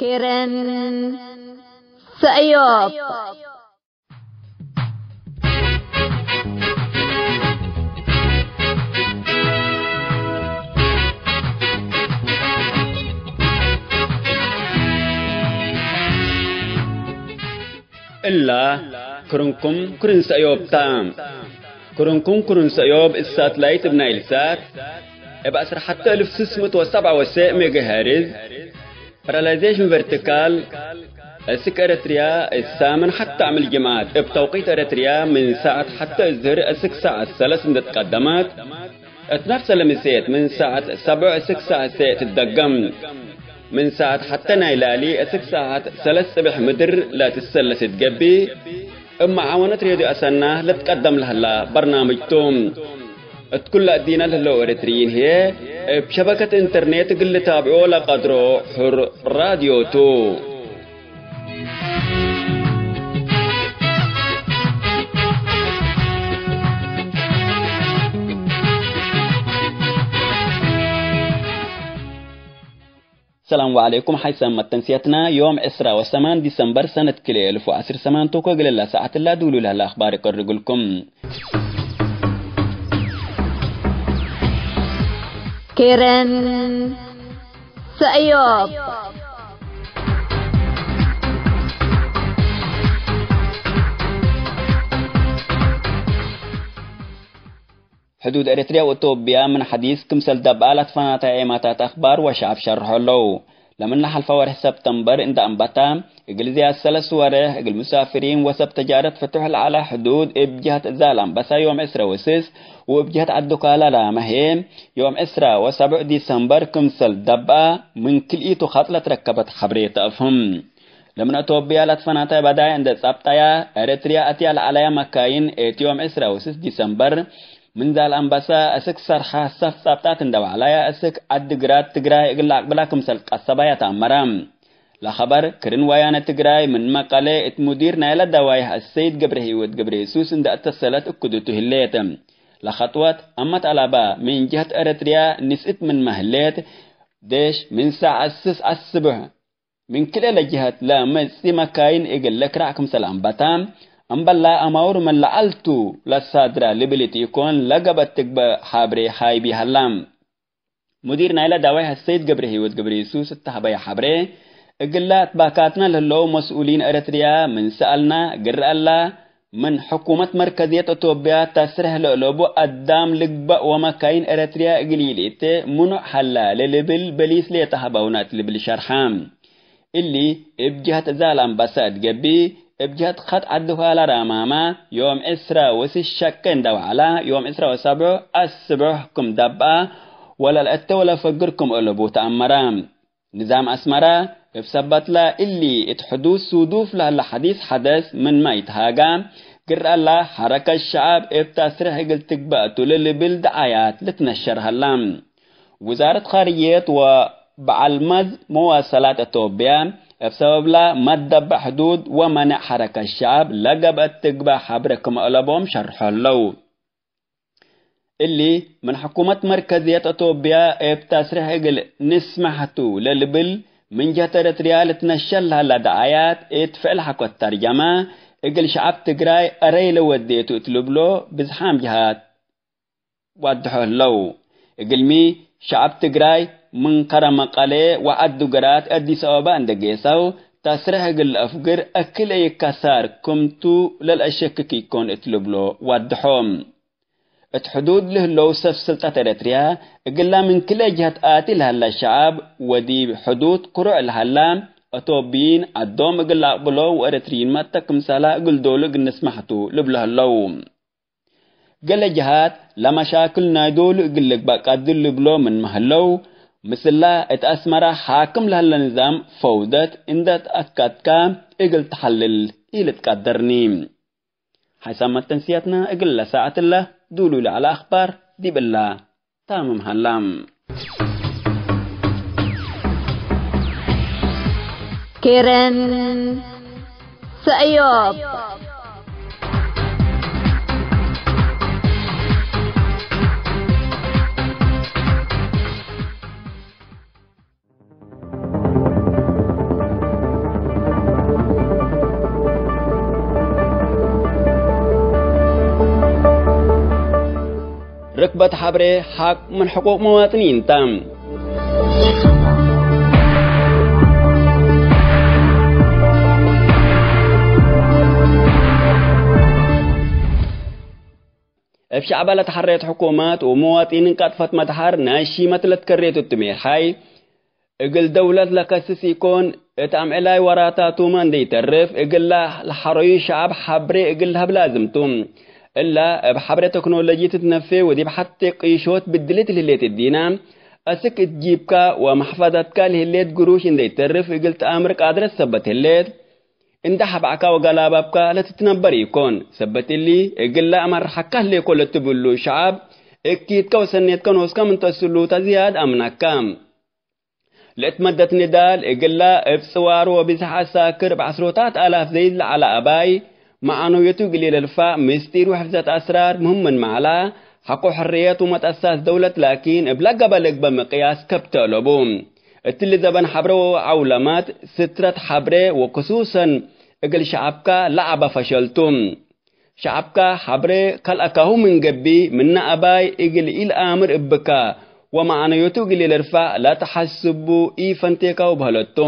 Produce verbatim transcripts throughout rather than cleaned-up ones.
ኬረን ሰእዮብ። እላ ክርንኩም ክርን ሰእዮብ ታ። ክርንኩም ክርን ሰእዮብ እብ ሳትላይት እብ ናይል ሳት እብ ዐስር ሐተ እልፍ ስስ ምእት ወሰብዓ ወሰዕ ሜጋሄርዝ ፓራላይዜሽን ቨርቲካል እስክ ኤረትርያ እሳምን ሐተ ዓምል ጅምዓት እብ ተውቂት ኤረትርያ ምን ሳዐት ሐተ እዝህር እስክ ሳዐት ሰለስ እንዴ ትቀደመት፣ እት ነፍሰ ለምሴት ምን ሳዐት ሰብዕ እስክ ሳዐት ሴዕ ትትደገም። ምን ሳዐት ሐተ ናይ ላሊ እስክ ሳዐት ሰለስ ጽብሕ ምድር ለትሰለስ ትገብእ። እብ መዓወነት ሬድዮ አሰና ልትቀደም ለህላ በርናምጅ ቱ። እት ኩለ እዲነ ለህለው ኤረትርይን ህዬ፣ እብ ሸበከት ኢንተርኔት እግል ልታብዖ ለቀድሮ ሑር ራድዮ ቱ። ሰላም ወዐለይኩም። ሐይሰ መተንስየትና ዮም ዕስራ ወሰማን ዲሰምበር ሰነት ክልኤ እልፍ ወዐስር ሰማን ቶኮ እግል እለ ሰዓት እላ ዱሉ ለህለ አኽባር እቀርግልኩም። ኬረን ሰእዮብ። ሕዱድ ኤረትርያ ወኢትዮጵያ ምን ሐዲስ ክምሰል ደብአ ለትፈናተ ኤማታት አኽባር ወሸዐብ ሸርሖ ዐለው። ለምን ለሐልፈ ወርሕ ሰብተምበር እንደ አንበታ፣ እግል ዝያድ ሰለስ ወርሕ እግል ሙሳፍሪን ወሰብ ተጃረት ፍቱሕ ለዐለ ሕዱድ እብ ጀህት ዛላምበሳ ዮም ዕስረ ወስስ ወእብ ጀህት ዐዱካላ ራመ ህዬ ዮም ዕስረ ወሰብዕ ዲሰምበር ክምሰል ደብአ ምን ክልኢቱ ኸጥ ለትረከበት ሐብሬ ተአፍህም። ለምን ኢትዮጵያ ለትፈናተ በዳይ እንደ ጸብጠያ፣ ኤረትርያ አትያ ለዐለያ መካይን እት ዮም ዕስረ ወስስ ዲሰምበር ምን ዛላምበሳ እስክ ሰርሐ ሰፍ ጸብጣት እንደ ወዐላያ እስክ ዐዲ ግራት ትግራይ እግል ለአቅብላ ክምሰል ቀሰባያ ተአመረ። ለኸበር ክርን ወያነ ትግራይ ምን መቀሌ እት ሙዲር ናይለ ደዋይሕ አሰይድ ገብረህይወት ገብረየሱስ እንደ አተሰለት እኩድቱ ህሌት። ለኸጥወት አመት አላባ ምን ጀህት ኤረትርያ ንስእት ምንመ ህሌት፣ ዴሽ ምን ሳዕ ስስ አስብሕ ምን ክልኤ ለጀሀት ለመጽኢ መካይን እግል ልክራዕ ክምሰል አንበታ፣ እምበላ አማውር ምን ለዐልቱ ለሳድራ ልብል ኢኮን፣ ለገብአት ትግበእ ሐብሬ ሃይቢ ሀላ። ሙዲር ናይለ ዳዋይሕ አሰይድ ገብረህይወት ገብረየሱስ እተ ሀበየ ሐብሬ፣ እግላ አትባካትነ ለህለው መስኡሊን ኤረትርያ ምን ሰአልና፣ ግረአላ፣ ምን ሕኩመት መርከዝየት ኢትዮጵያ ተስረሕ ለአለቡ አዳም ልግበእ ወመካይን ኤረትርያ እግል ኢልእቴ ምኑዕ ሀላ ለልብል በሊስ ሌጠ ሀበውነ እት ልብል ሸርሐ። እሊ እብ ጀህት ዛላምበሳ እት ገብእ፣ እብ ጀህት ኸጥ ዐዲ ኋላ ራማማ ዮም ዕስራ ወስስ ሸቄ እንደ ወዐላ፣ ዮም ዕስራ ወሰብዑ አስብሕ ክም ደብአ ወለልአቴ ወለፈግር ክም አለቡ ተአመረ። ንዛም አስመረ እብ ሰበትለ እሊ፣ እት ሕዱድ ሱዱፍ ለህለ ሐዲስ ሐደስ ምንመ ኢትሃጋ፣ ግረአላ ሐረከት ሸዐብ እብ ተስሪሕ እግል ትግበእ ቱ ለልብል ደዓያት ልትነሸር ሀላ። ውዛረት ኻርጅየት ወበዐል መዝ መዋሰላት ኢትዮጵያ፣ እብ ሰበብለ መደበዕ ሕዱድ ወመነዕ ሐረከት ሸዐብ ለገብአት ትግበእ ሐብሬ ክም አለቦም ሸርሖ ህለው። እሊ፣ ምን ሕኩመት መርከዝየት ኢትዮጵያ እብ ተስሪሕ እግል ንስመሕ ቱ ለልብል፣ ምን ጀህት ኤረትርያ ልትነሸር ለሀላ ደዓያት እት ፍዕል ሐቆት ተርጀመ፣ እግል ሸዐብ ትግራይ አረይ ለወዴቱ እት ልብሎ ብዝሓም ጀሃት ዋድሖ ህለው። እግልሚ፣ ሸዐብ ትግራይ ምን ከረ መቀሌ ወዐዱ ግራት አዲስ አበባ እንደ ጌሰው፣ ተስሪሕ እግል ለአፍግር አክል አይ ከሳር ክምቱ ለልአሸክክ ኢኮን እት ልብሎ ዋድሖ። እት ሕዱድ ለህለው ሰብ ስልጠት ኤረትርያ፣ እግላ ምን ክልኤ ጀህት አቲ ለሀላ ሸዐብ ወዲብ ሕዱድ ክሩዕ ለሀላ፣ አቶብይን ዐዶም እግል ለአቅብሎ ወኤረትርይን መተ ክምሰላ እግል ዶሉ እግል ንስመሕ ቱ ልብሎ ህለው። ገሌ ጀሃት ለመሻክል ናይ ዶሉ እግል ልግበእ ቀድር ልብሎ ምንመ ህለው፣ ምስላ እት አስመራ ሓክም ለሀለ ንዛም ፈውደት እንደ ተአከድከ እግል ተሐልል ኢልትቀደርኒ። ሐይሳም መተንስያትና እግለ ሳዐትለ ዱሉይ ለዐለ አኽባር ዲብ እለ ታምም ሀላ። ኬረን ሰእዮብ። ርክበት ሐብሬ ሐቅ ምን ሕቁቅ መዋጥኒን ተ። እብ ሸዕበ ለተሐሬት ሕኩመት ወመዋጢኒን ቀጥፈት መድሐር ናይ ሺመት ለትከሬቱ እቱ ሜርሓይ፣ እግል ደውለት ለከስስ ኢኮን፣ እት አምዕላይ ወራታቱመ እንዴ ኢተርፍ፣ እግላ ለሐረዩ ሸዐብ ሐብሬ እግል ለሀብ ላዝም ቱ። እላ እብ ሐብሬ ቴክኖሎጂ ትትነፌ ወዲብ ሐቴ ቅይሾት ብድሊት ለህሌት እዲነ፣ አስክ እት ጂብካ ወመሕፈዘትካ ለህሌት ግሩሽ እንዴ ኢተርፍ እግል ተአምር ቃድረት ሰበት ህሌት። እንዴ ሐብዕካ ወገላባብካ ለትትነበር ኢኮን። ሰበት እሊ፣ እግላ አመርሐካ ህሌኮ ለትብሉ ሸዐብ፣ እኪትከ ወሰኔትከ ኖስከ ምን ተስሉተ ዝያድ አምነካ። ለእት መደት ንዳል እግላ እብ ጽዋር ወብዝሕ አሳክር እብ ዐስሮታት አላፍ ዘይድ ለዐለ አባይ፣ መዓነውየቱ እግል ኢለልፋእ ምስጢር ወሕፍዘት አስራር ምህም ምን መዐላ፣ ሐቆ ሕርየት ወመትአሳስ ደውለት ላኪን እብ ለገበ ልግበእ ምቅያስ ከብት አለቡ። እትሊ ዘበን ሐብረ ወዐውለመት ስትረት ሐብሬ ወክሱሰን እግል ሸዐብካ ለዐበ ፈሸል ቱ። ሸዐብካ ሐብሬ ከልአካሁ ምን ገብእ፣ ምነ አባይ እግል ኢለአምር እብካ ወመዓነዮቱ እግል ኢልርፈዕ ለተሐስቡ ኢፈንቴካሁ በህለት ቱ።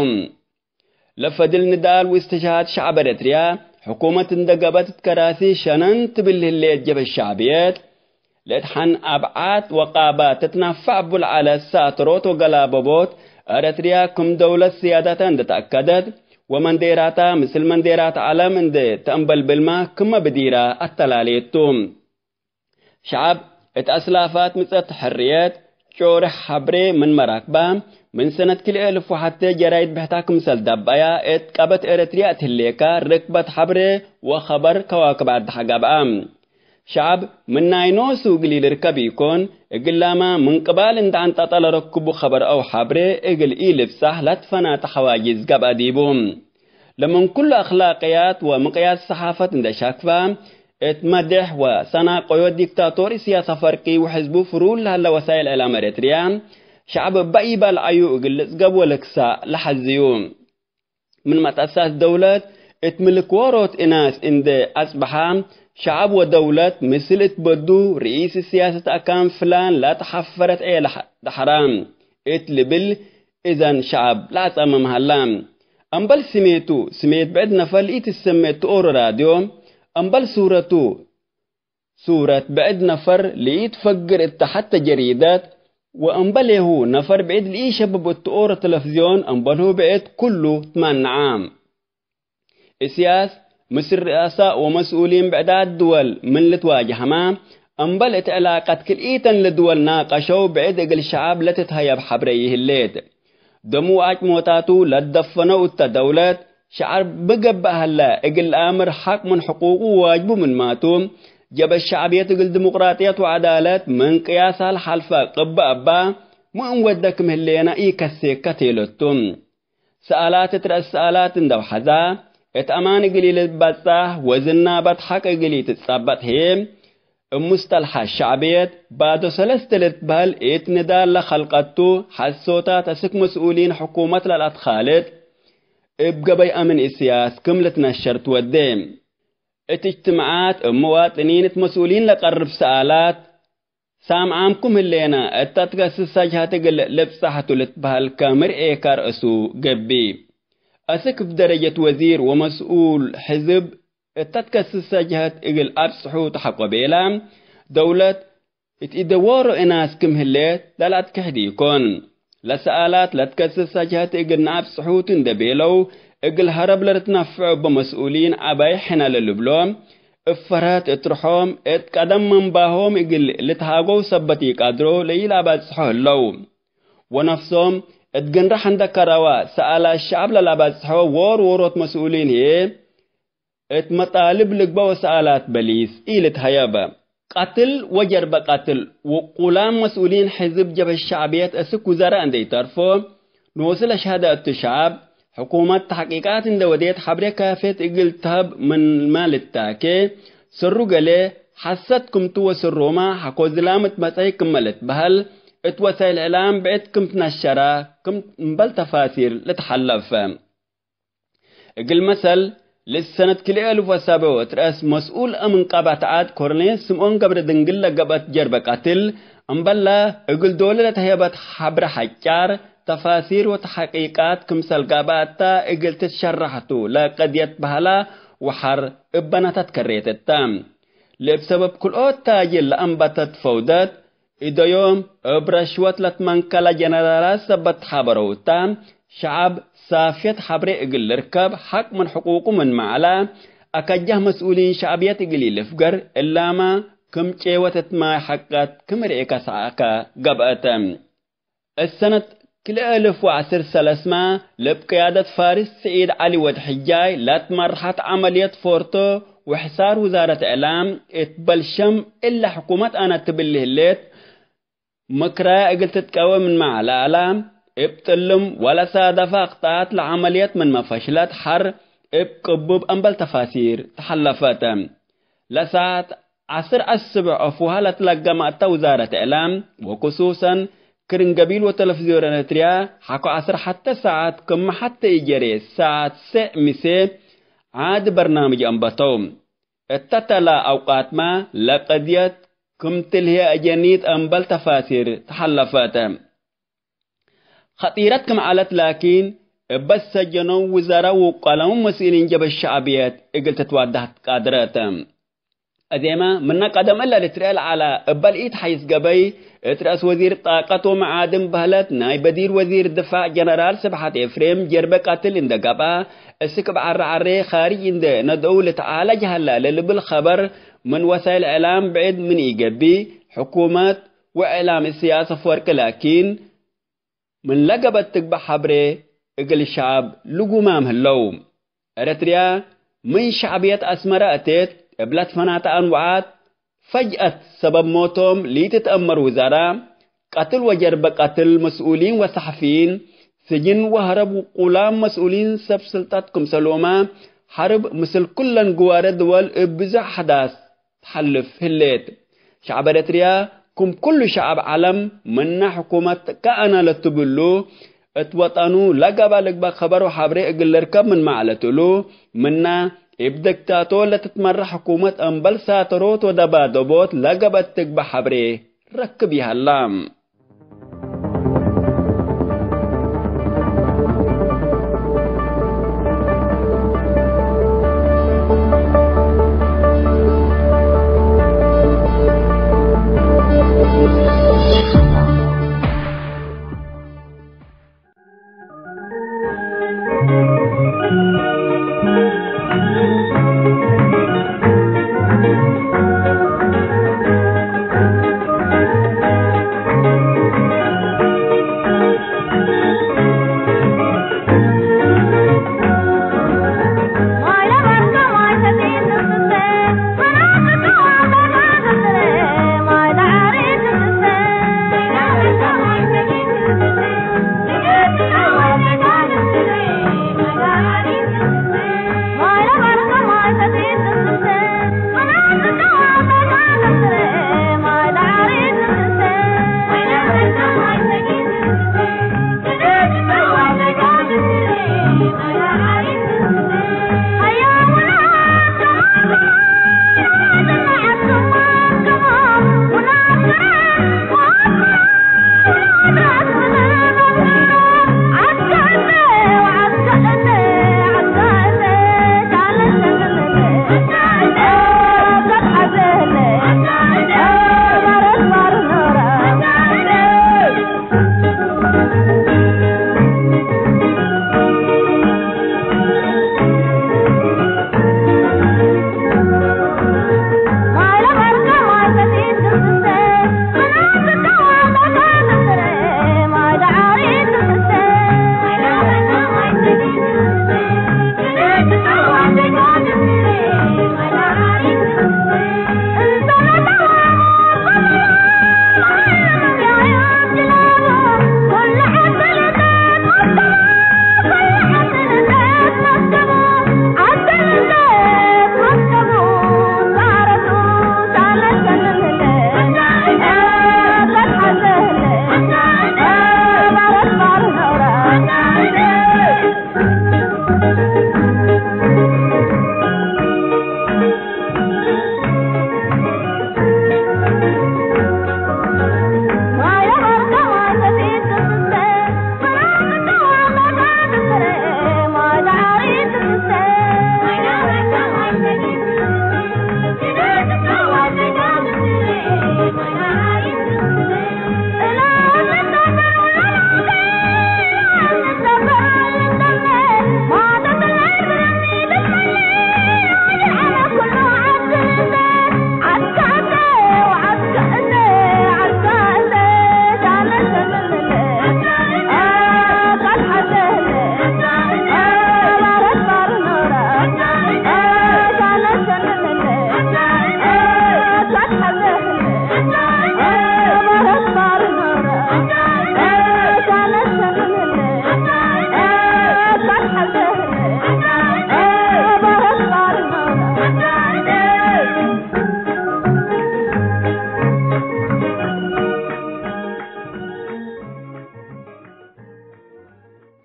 ለፈድል ንዳል ወእስትሽሃድ ሸዐብ ኤረትርያ፣ ሕኩመት እንደ ገብአት እት ከራሲ ሸነን ትብል ህሌት ጀብህት ሸዕብየት፣ ለእት ሐን አብዓት ወቃባት ትትናፈዕ እቡ ለዐለት ሳትሮት ወገላበቦት፣ ኤረትርያ ክም ደውለት ስያዳታ እንደ ተአከደት ወመንዴራታ ምስል መንዴራት ዐለም እንደ ተአንበልብልመ ክመ ብዲራ አተላሌት ቱ። ሸዐብ እት አስላፋት ምጸት ሕርየት፣ ጮርሕ ሐብሬ ምን መራክባ፣ ምን ሰነት ክልኤ እልፍ ወሐቴ ጀራይድ ብሕታ ክምሰል ደበያ፣ እት ቀበት ኤረትርያ እት ህሌካ፣ ርክበት ሐብሬ ወኸበር ከዋክብ አድሐ ገብአ። ሸዐብ ምን ናይ ኖሱ እግል ኢልርከብ ኢኮን፣ እግላመ ምን ቅባል እንደ አንጠጠ ለረክቡ ኸበር አው ሐብሬ እግል ኢልብጻሕ ለትፈናተ ሐዋጅዝ ገብአ ዲቡ። ለምን ኩሉ አክላቅያት ወምቅያስ ሰሓፈት እንደ ሸክፈ፣ እት መድሕ ወሰናቀዮ ዲክታቶር ኢሳያስ አፈወርቂ ወሕዝቡ ፍሩል ለሀለ ወሳይል እዕላም ኤረትርያ፣ ሸዐብ እበ ኢበልዐዩ እግል ልጽገብ ወልክሳእ ለሐዝዩ። ምን መትአሳስ ደውለት እት ምልክ ዎሮት እናስ እንዴ አጽበሐ፣ ሸዐብ ወደውለት ምስል እት በዱ ርኢስ ሲያሰት አካን ፍላን ለተሐፈረት ዔለ ደሐራ እት ልብል እዘን ሸዐብ ለአጸምም ሀላ። አምበል ስሜቱ፣ ስሜት ብዕድ ነፈር ለኢትሰሜ እት ኦሮ ራድዮ፣ አምበል ሱረቱ፣ ሱረት ብዕድ ነፈር ለኢትፈግር እተ ሐተ ጀሪደት፣ ወእምበሌሁ ነፈር ብዕድ ለኢሸብብ እት ኦሮ ተለፍዝዮን፣ እምበልሁ ብዕድ ኩሉ ትማነዐ። እስያስ፣ ምስል ርአሳ ወመስኡሊን ብዕዳት ድወል ምን ልትዋጀሀመ፣ እምበል እት ዕላቀት ክልኢተን ለድወል ናቀሸው ብዕድ እግል ሸዐብ ለትትሀየብ ሐብሬ ይህሌት። ደሙ ወአጭሞታቱ ለትደፈነው እተ ደውለት፣ ሸዐብ ሚ ገብእ ሀለ እግል ለአምር ሐቅ ምን ሕቁቁ ወዋጅቡ ምንማቱ፣ ጀበ ሸዕብየት እግል ዲሞቅራጥየት ወዐዳለት ምን ቅያሳ ለሐልፈ ቅብእ እባ፣ ሚ እንወደ ክም ህሌነ ኢከሴከ ቴለቱ። ሰኣላት እት ረአስ ሰኣላት እንደ ወሐዛ፣ እት አማን እግል ኢልትበጻሕ ወዝናበት ሐቅ እግል ኢትጸበጥ ህዬ፣ እብ ሙስጠልሐ ሸዕብየት ባዶ ሰለስተ ልትበህል እት ንዳል ለከልቀቱ ሐሶታት አስክ መስኡሊን ሕኩመት ለለአትካልድ፣ እብ ገበይ አምን እስያስ ክም ልትነሸር ትወዴ። እት እጅትማዓት እብ መዋጥኒን እት መስኡሊን ለቀርብ ሰኣላት፣ ሳምዓምኩም ህሌነ፣ እተ ትከስስ ሰጅሀት እግል ልብጸሐቱ ልትበህል ከምር ኤከር እሱ ገብእ። አስክ እብ ደረጀት ወዚር ወመስኡል ሕዝብ እተ ትከስስ ሰጅሀት እግል አብጽሑ ተሐቆ ቤላ፣ ደውለት እት ኢደዎሮ እናስ ክም ህሌት ለለአትክሕድ ኢኮን። ለሰኣላት ለትከስስ ሰጅሀት እግል ነአብጽሑቱ እንደ ቤለው፣ እግል ሀረብ ለልትነፍዑ እበ መስኡሊን ዐባይ ሕነ ለልብሎ፣ እብ ፈርሀት እት ርሖም እት ቀደም መንባሆም እግል ልትሃገው ሰበት ኢቀድሮ ለኢለአባጽሖ ህለው። ወነፍሶም እት ግንረሕ እንደ ከረዋ፣ ሰኣላት ሸዐብ ለለአባጽሖ ዎር ዎሮት መስኡሊን ህዬ፣ እት መጣልብ ልግበእ ወሰኣላት በሊስ ኢልትሀየበ። ቀትል ወጀርበ ቀትል ወቁላም መስኡሊን ሕዝብ ጀብህት ሸዕብየት እስክ ውዘራእ እንዴ ኢተርፎ፣ ኖሱ ለሸሀደ እቱ ሸዐብ፣ ሕኩመት ተሕቂቃት እንዴ ወዴት ሐብሬ ካፍየት እግል ተሀብ ምንመ ልታኬ፣ ሰሩ ገሌ ሐሰት ክምቱ ወሰሮመ ሐቆ ዝላም እት መጽአይ ክመ ልትበህል፣ እት ወሳይል እዕላም ብዕድ ክም ትነሸራ ክም እምበል ተፋሲር ልትሐለፍ። እግል መሰል፣ ልሰነት ክልኤ እልፍ ወሰብዕ ወትርአስ መስኡል አምን ቀበት ዐድ ኮርኔል ስምኦን ገብረ ድንግል ለገብአት ጀርበ ቀትል፣ እምበላ እግል ዶለ ለተህየበት ሐብረ ሐጫር፣ ተፋሲር ወተሐቂቃት ክምሰል ጋብአታ እግል ትትሸረሕ ቱ ለቀድየት በህላ ወሐር እበናታት ከሬት እተ። ለእብ ሰበብ ክልኦት ታጅል ለአንበተት ፈውደት፣ እደዮም እብ ረሽወት ለትመንከለ ጀነራላት ሰበት ሐበረውታ፣ ሸዐብ ሳፍየት ሐብሬ እግል ልርከብ፣ ሐቅ ምን ሕቁቁ ምን መዐላ፣ አከጃህ መስኡሊን ሸዕብየት እግል ኢልፍገር፣ እላመ ክም ጬወት እት ማይ ሐቀት ክም ርኤ ከሰአከ ገብአተ። እሰነት ክልኤ እልፍ ወዐስር ሰለስመ፣ ለእብ ቅያደት ፋሪስ ስዒድ ዐሊ ወድ ሕጃይ ለትመርሐት ዐመልየት ፎርቶ ወሕሳር ውዛረት እዕላም እት በልሸም፣ እለ ሕኩመት አነ ትብል ህሌት፣ ምክራየ እግል ትትቀዌ ምንመ ዐለ፣ እብ ጥልም ወለሳደፈ አክጠአት ለዐመልየት ምንመ ፈሽለት ሐር እብ ቅቡብ እምበል ተፋሲር ተሐለፈት። ለሰዓት ዐስር ዐስብ ዕፉሃ ለትለገመ እተ ውዛረት እዕላም ወክሱሰን ክርን ገቢል ወተለፍዝዮን ኤረትርያ ሐቆ ዐስር ሐተ ሰዓት ክመ ሐተ ኢጀሬ ሰዓት ሴዕ ምሴ ዓድ በርናምጅ አንበተው። እተ ተላ አውቃትመ ለቀድየት ክም ትልህየ አጀኒት እምበል ተፋሲር ተሐለፈት። ኸጢረት ክም ዐለት ላኪን፣ እበ ሰጀነው ውዘራእ ውቀለሙ መስኢሊን ጀብህት ሸዕብየት እግል ትትዋዳህ ቃድረት። አዜመ ምነ ቀደም እለ ልትርኤ ለዐለ እበ ለኢተሐይስ ገበይ፣ እት ረአስ ወዚር ጣቀት ወመዓድን በህለት ናይ በዲር ወዚር ድፋዕ ጀነራል ስብሐት ኤፍሬም ጀርበ ቀትል እንደ ገብአ፣ እስክ እብ ዐረ ዐሬ ካርጅ እንደ ነድአው ልትዓለጅ ሀላ ለልብል ኸበር ምን ወሳይል እዕላም ብዕድ ምን ኢገብእ፣ ሕኩመት ወእዕላም እስያስ አፈወርቂ ላኪን፣ ምን ለገበት ትግበእ ሐብሬ እግል ሸዐብ ልጉማም ህለው። ኤረትርያ ምን ሸዕብየት አስመረ አቴት እብ ለትፈናተ አንወዓት ፈጅአት ሰበብ ሞቶም ሊትትአመር ውዛራ፣ ቀትል ወጀርበ ቀትል መስኡሊን ወሰሐፊይን፣ ስጅን ወሀረብ ውቁላም መስኡሊን ሰብ ስልጠት ክምሰሎመ፣ ሐርብ ምስል ኩለን ግዋረ ድወል እብ ብዞሕ አሕዳስ ተሐልፍ ህሌት። ሸዐብ ኤረትርያ፣ ክም ኩሉ ሸዐብ ዐለም፣ ምነ ሕኩመት ከአነ ለትብሉ፣ እት ወጠኑ ለገበ ልግበእ ከበር ወሐብሬ እግል ልርከብ ምንመ ዐለት እሉ፣ ምነ እብ ዲክታቶር ለትትመረሕ ሕኩመት እምበል ሳተሮት ወደባደቦት ለገበት ትግበእ ሐብሬ ረክብ ይሀላ።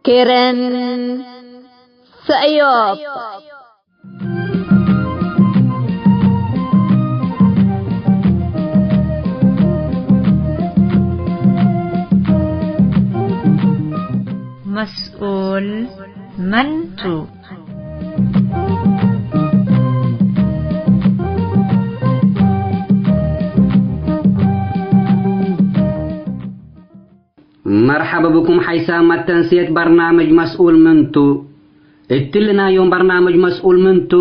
ሄረን ሰእዮብ። መስኡል መን ቱ? መርሐበ ብኩም ሓይሳም መተንስየት በርናምጅ መስኡል ምን ቱ? እትሊ ናይ ዮም በርናምጅ መስኡል ምን ቱ?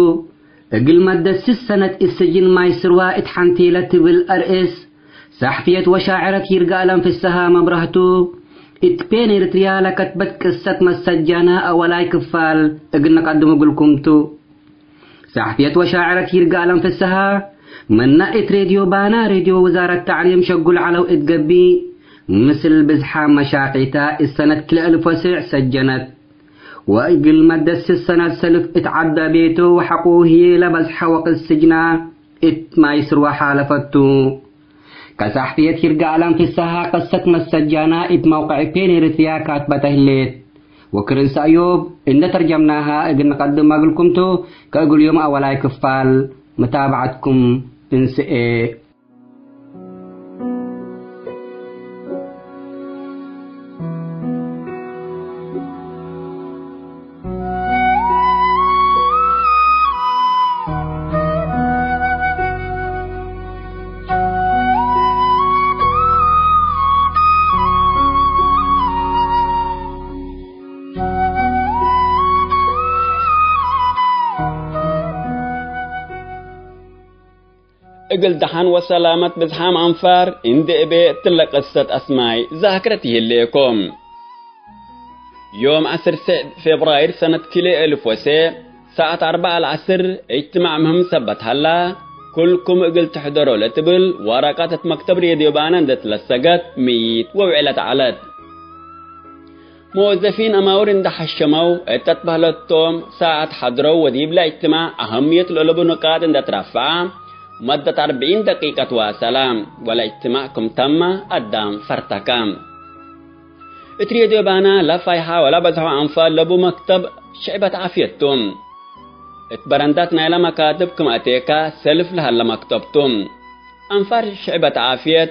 እግል መደት ስስ ሰነት እት ስጅን ማይ ስርዋ እት ሐንቴ ለትብል አርእስ፣ ሰሕፍየት ወሻዕረት ይርጋለም ፍሰሃ መብረህቱ፣ እት ፔን ኤርትርያ ለከትበት ቅሰት መሰጃና አወላይ ክፋል እግል ነቀድሙ እግልኩም ቱ። ሰሕፍየት ወሻዕረት ይርጋለም ፍሰሃ፣ ምነ እት ሬድዮ ባና ሬድዮ ውዛረት ተዕሊም ሸጉል ዐለው እት ገብእ፣ ምስል ብዝሓም መሻቂታ እት ሰነት ክልኤ እልፍ ወስዕ ሰጀነት። ወእግል መደት ስስ ሰነት ሰልፍ እት ዐደ ቤቶ ወሐቆ ህዬ ለበዝሐ ወቅት ስጅና እት ማይ ስርወ ሓለፈቱ። ከሰሕፍየት ይርጋለም ፍሰሃ ቅሰት መሰጃና እት መውቀዕ ፔን ኤርትርያ ካትበተ ህሌት። ወክርን ሰእዮብ እንደ ተርጀምናሃ እግል ንቀድም እግልኩም ቱ፣ ከእግል ዮም አወላይ ክፋል ምታብዐትኩም እንስኤ። እግል ደሐን ወሰላመት ብዝሓም አንፋር እንዴ እቤ እትለ ቅሰት አስማይ ዛክረት ይህሌኮ። ዮም ዐስር ፌብራይር ሰነት ክልኤ እልፍ ወሴ፣ ሰዓት አርበዕ አልዐስር፣ እጅትማዕ ምህም ሰበት ሀላ፣ ኩልኩም እግል ትሕደሮ ለትብል ወረቀት እት መክተብ ሬድዮ ባነ እንዴ ትለሰገት ምይት ወውዕለት ዐለት። መወዘፊን አማውር እንደ ሐሸመው እት አትበህለቶም ሳዐት ሐድረው ወዲብለ እጅትማዕ አህምየት ለእለቡ ንቃጥ እንደ ትረፈዐ መደት አርብዒን ደቂቀት ዋሰለ። ወለእጅትማዕ ክም ተመ አዳም ፈርተከ። እት ሬድዮ ባና ለፋይሐ ወለበዝሖ አንፋር ለቡ መክተብ ሽዕበት ዓፍየት ቱ። እት በረንዳት ናይለ መካትብ ክም አቴከ ሰልፍ ለሀለ መክተብ ቱ። አንፋር ሽዕበት ዓፍየት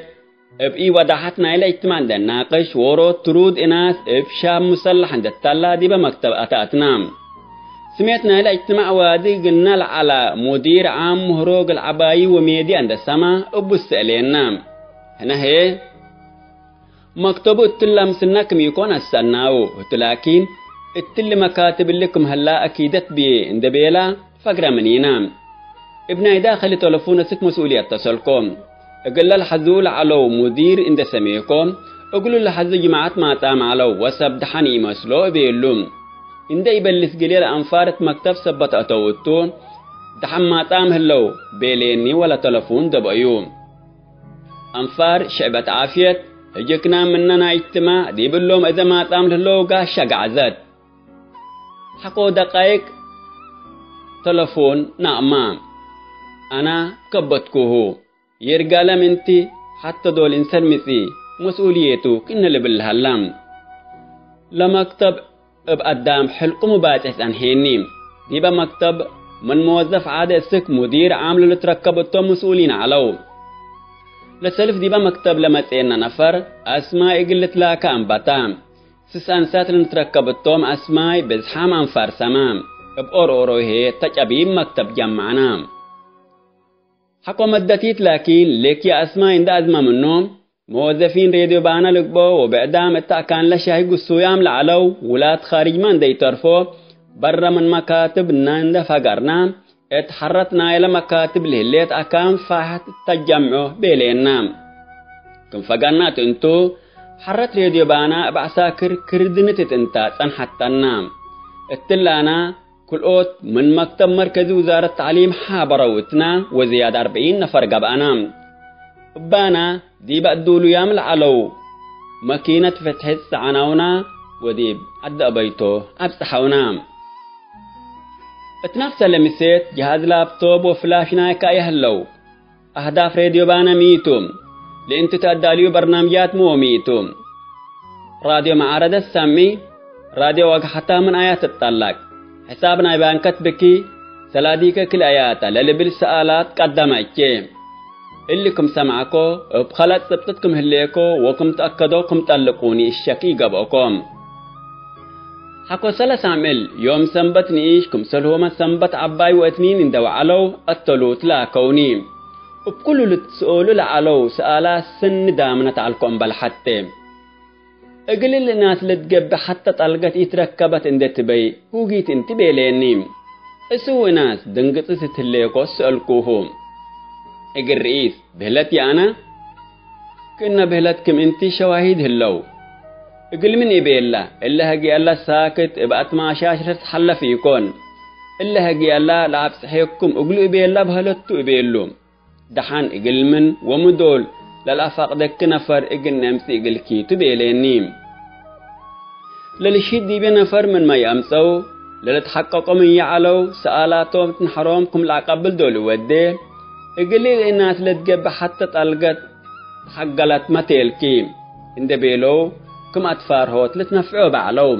እብ ኢወዳሐት ናይለ እጅትማዕ እንዴ ናቅሽ፣ ዎሮት ትሩድ እናስ እብ ሻብ ሙሰለሕ እንዴ ተላ ዲበ መክተብ አተአትነ። ስሜት ናይለ እጅትማዕ ዋዲ እግልነ ለዐለ ሙዲር ዓም ምህሮ እግል ዐባዩ ወሜድየ እንዴ ሰማ እቡ ሰአሌነ። ሕነ ህዬ መክተቡ እትለ ምስልነ ክም ኢኮን አሰአልናሁ ህቱ፣ ላኪን እትሊ መካትብ እሊ ክም ሀላ አኪደት ብዬ እንዴ ቤላ፣ ፈግረ ምኒነ። እብ ናይ ዳክል ተለፉን እስክ መስኡልየት ተሰልኮ። እግለ ለሐዝዉ ለዐለው ሙዲር እንዴ ሰሜኮ፣ እግሉ ለሐዙ ጅማዐት ማጻም ዐለው ወሰብ ደሐን ኢመስሎ እቤሉ። እንዴ ኢበልስ ግሌ ለአንፋር እት መክተብ ሰበት አተው እቱ፣ ደሐን ማጻም ህለው ቤሌኒ ወለተለፉን ደበዩ። አንፋር ሽዕበት ዓፍየት፣ ህጅክና ምነ ናይ እጅትማዕ ዲብ እሎም እዘ ማጻም ለህለው ጋሻ ገዐዘት። ሐቆ ደቃይቅ ተለፎን ናቅማ። አና ከበትኩሁ። ይርጋለም እንቲ ሐተ ዶል እንሰን ምጽኢ መስኡልየቱ ክእነ ልብል ለሀላ። ለመክተብ እብ አዳም ሕልቁሙ ባጽሕ ጸንሔኒ። ዲበ መክተብ ምን መወዘፍ ዓደ እስክ ሙዲር ዓም ለልትረከብ እቶም መስኡሊን ዐለው። ለሰልፍ ዲበ መክተብ ለመጽኤነ ነፈር አስማይ እግል ልትላከ አንበታ። ስስ አንሳት ለንትረከብ እቶም አስማይ ብዝሓም አንፋር ሰመ። እብ ኦርኦሮይ ህዬ ተጨቢብ መክተብ ጀመዕነ። ሐቆ መደቲት ላኪን፣ ሌክየ አስማይ እንደ አዝመ ምኖም፣ መወዘፊን ሬድዮ ባነ ልግቦ ወብዕዳም እተ አካንለ ሻሂ ግሱያም ለዐለው ውላድ ካርጅመ እንደ ኢተርፎ፣ በረ ምን መካትብነ እንደ ፈገርነ፣ እት ሐረት ናይለ መካትብ ለህሌት አካን ፋሕት እተጀምዖ ቤሌነ። ክም ፈገርነ እት እንቱ፣ ሐረት ሬድዮ ባነ እብ ዐሳክር ክርድንት እት እንተ ጸንሐተነ። እትላነ ክልኦት ምን መክተብ መርከዚ ውዛረት ተዕሊም ሓበረው እትነ ወዝያድ አርብዒን ነፈር ገብአነ። እባነ ዲበ እዱሉያም ለዐለው መኪነት ፍትሕት ጸዐናውና ወዲብ ዐዲ አበይቶ አብጽሐውና። እት ነፍሰ ለምሴት ጀሃዝ ላፕቶፕ ወፍላሽ ናይከ አየ ህለው። አህዳፍ ሬድዮ ባነ ሚ ቱ? ለእንቱ ተአዳልዩ በርናምጃት ሚ ወሚ ቱ? ራድዮ መዓረደት ሰሚ፣ ራድዮ ወአግሐታ ምን አያ ትጠለቅ? ሕሳብ ናይ ባንከት ብኪ፣ ሰላዲከ ክልአያተ ለልብል ሰኣላት ቀደመቼ። እሊ ክም ሰምዐኮ፣ እብ ከለጥ ጽብጥት ክም ህሌኮ ወክም ተአከዶ ክም ጠልቁኒ እሸክ ኢገብኦኮ። ሐቆ ሰለስ አምዕል ዮም ሰንበት ንኢሽ ክምሰልሁመ ሰንበት ዐባይ ወእትኒን እንደ ወዐለው አተሉት ላከውኒ። እብ ኩሉ ልትስኦሉ ለዐለው ሰኣላት ሰኒ ዳምነት ዐልኮ እምበል ሐቴ። እግል እሊ እናስ ልትገብእ ሐተ ጠልገት ኢትረከበት እንዴ ትበይ ሁጊት እንቲ ቤሌኒ። እስው እናስ ድንግጽት እት ህሌኮ ሰአልኩሁ። እግል ርኢስ ብህለት የአነ? ክእነ ብህለት ክም እንቲ ሸዋሂድ ህለው። እግል ምን ኢቤላ፣ እለ ህግየላ ሳክት እብ አትማሻሽ ልትሐለፍ ኢኮን። እለ ህግየላ ለአብጽሔኩም እግሉ ኢቤላ በህለቱ ኢቤሉ። ደሐን እግል ምን ወምዶል ለለአፋቅደኪ ነፈር እግል ነምጽእ እግልኪ ቱ ቤሌኒ። ለልሺድ ዲቤ ነፈር ምንመ ይአምጸው፣ ለልትሐቀቆ ምን ይዐለው፣ ሰኣላቶም እት ነሐሮም ክም ለአቀብል ዶል ወዴ፣ እግል እናስ ለትገብእ ሐተ ጠልገት ተሐገለት መቴልኪ እንዴ ቤለው፣ ክም አትፋርሆት ልትነፍዖ በዐለው።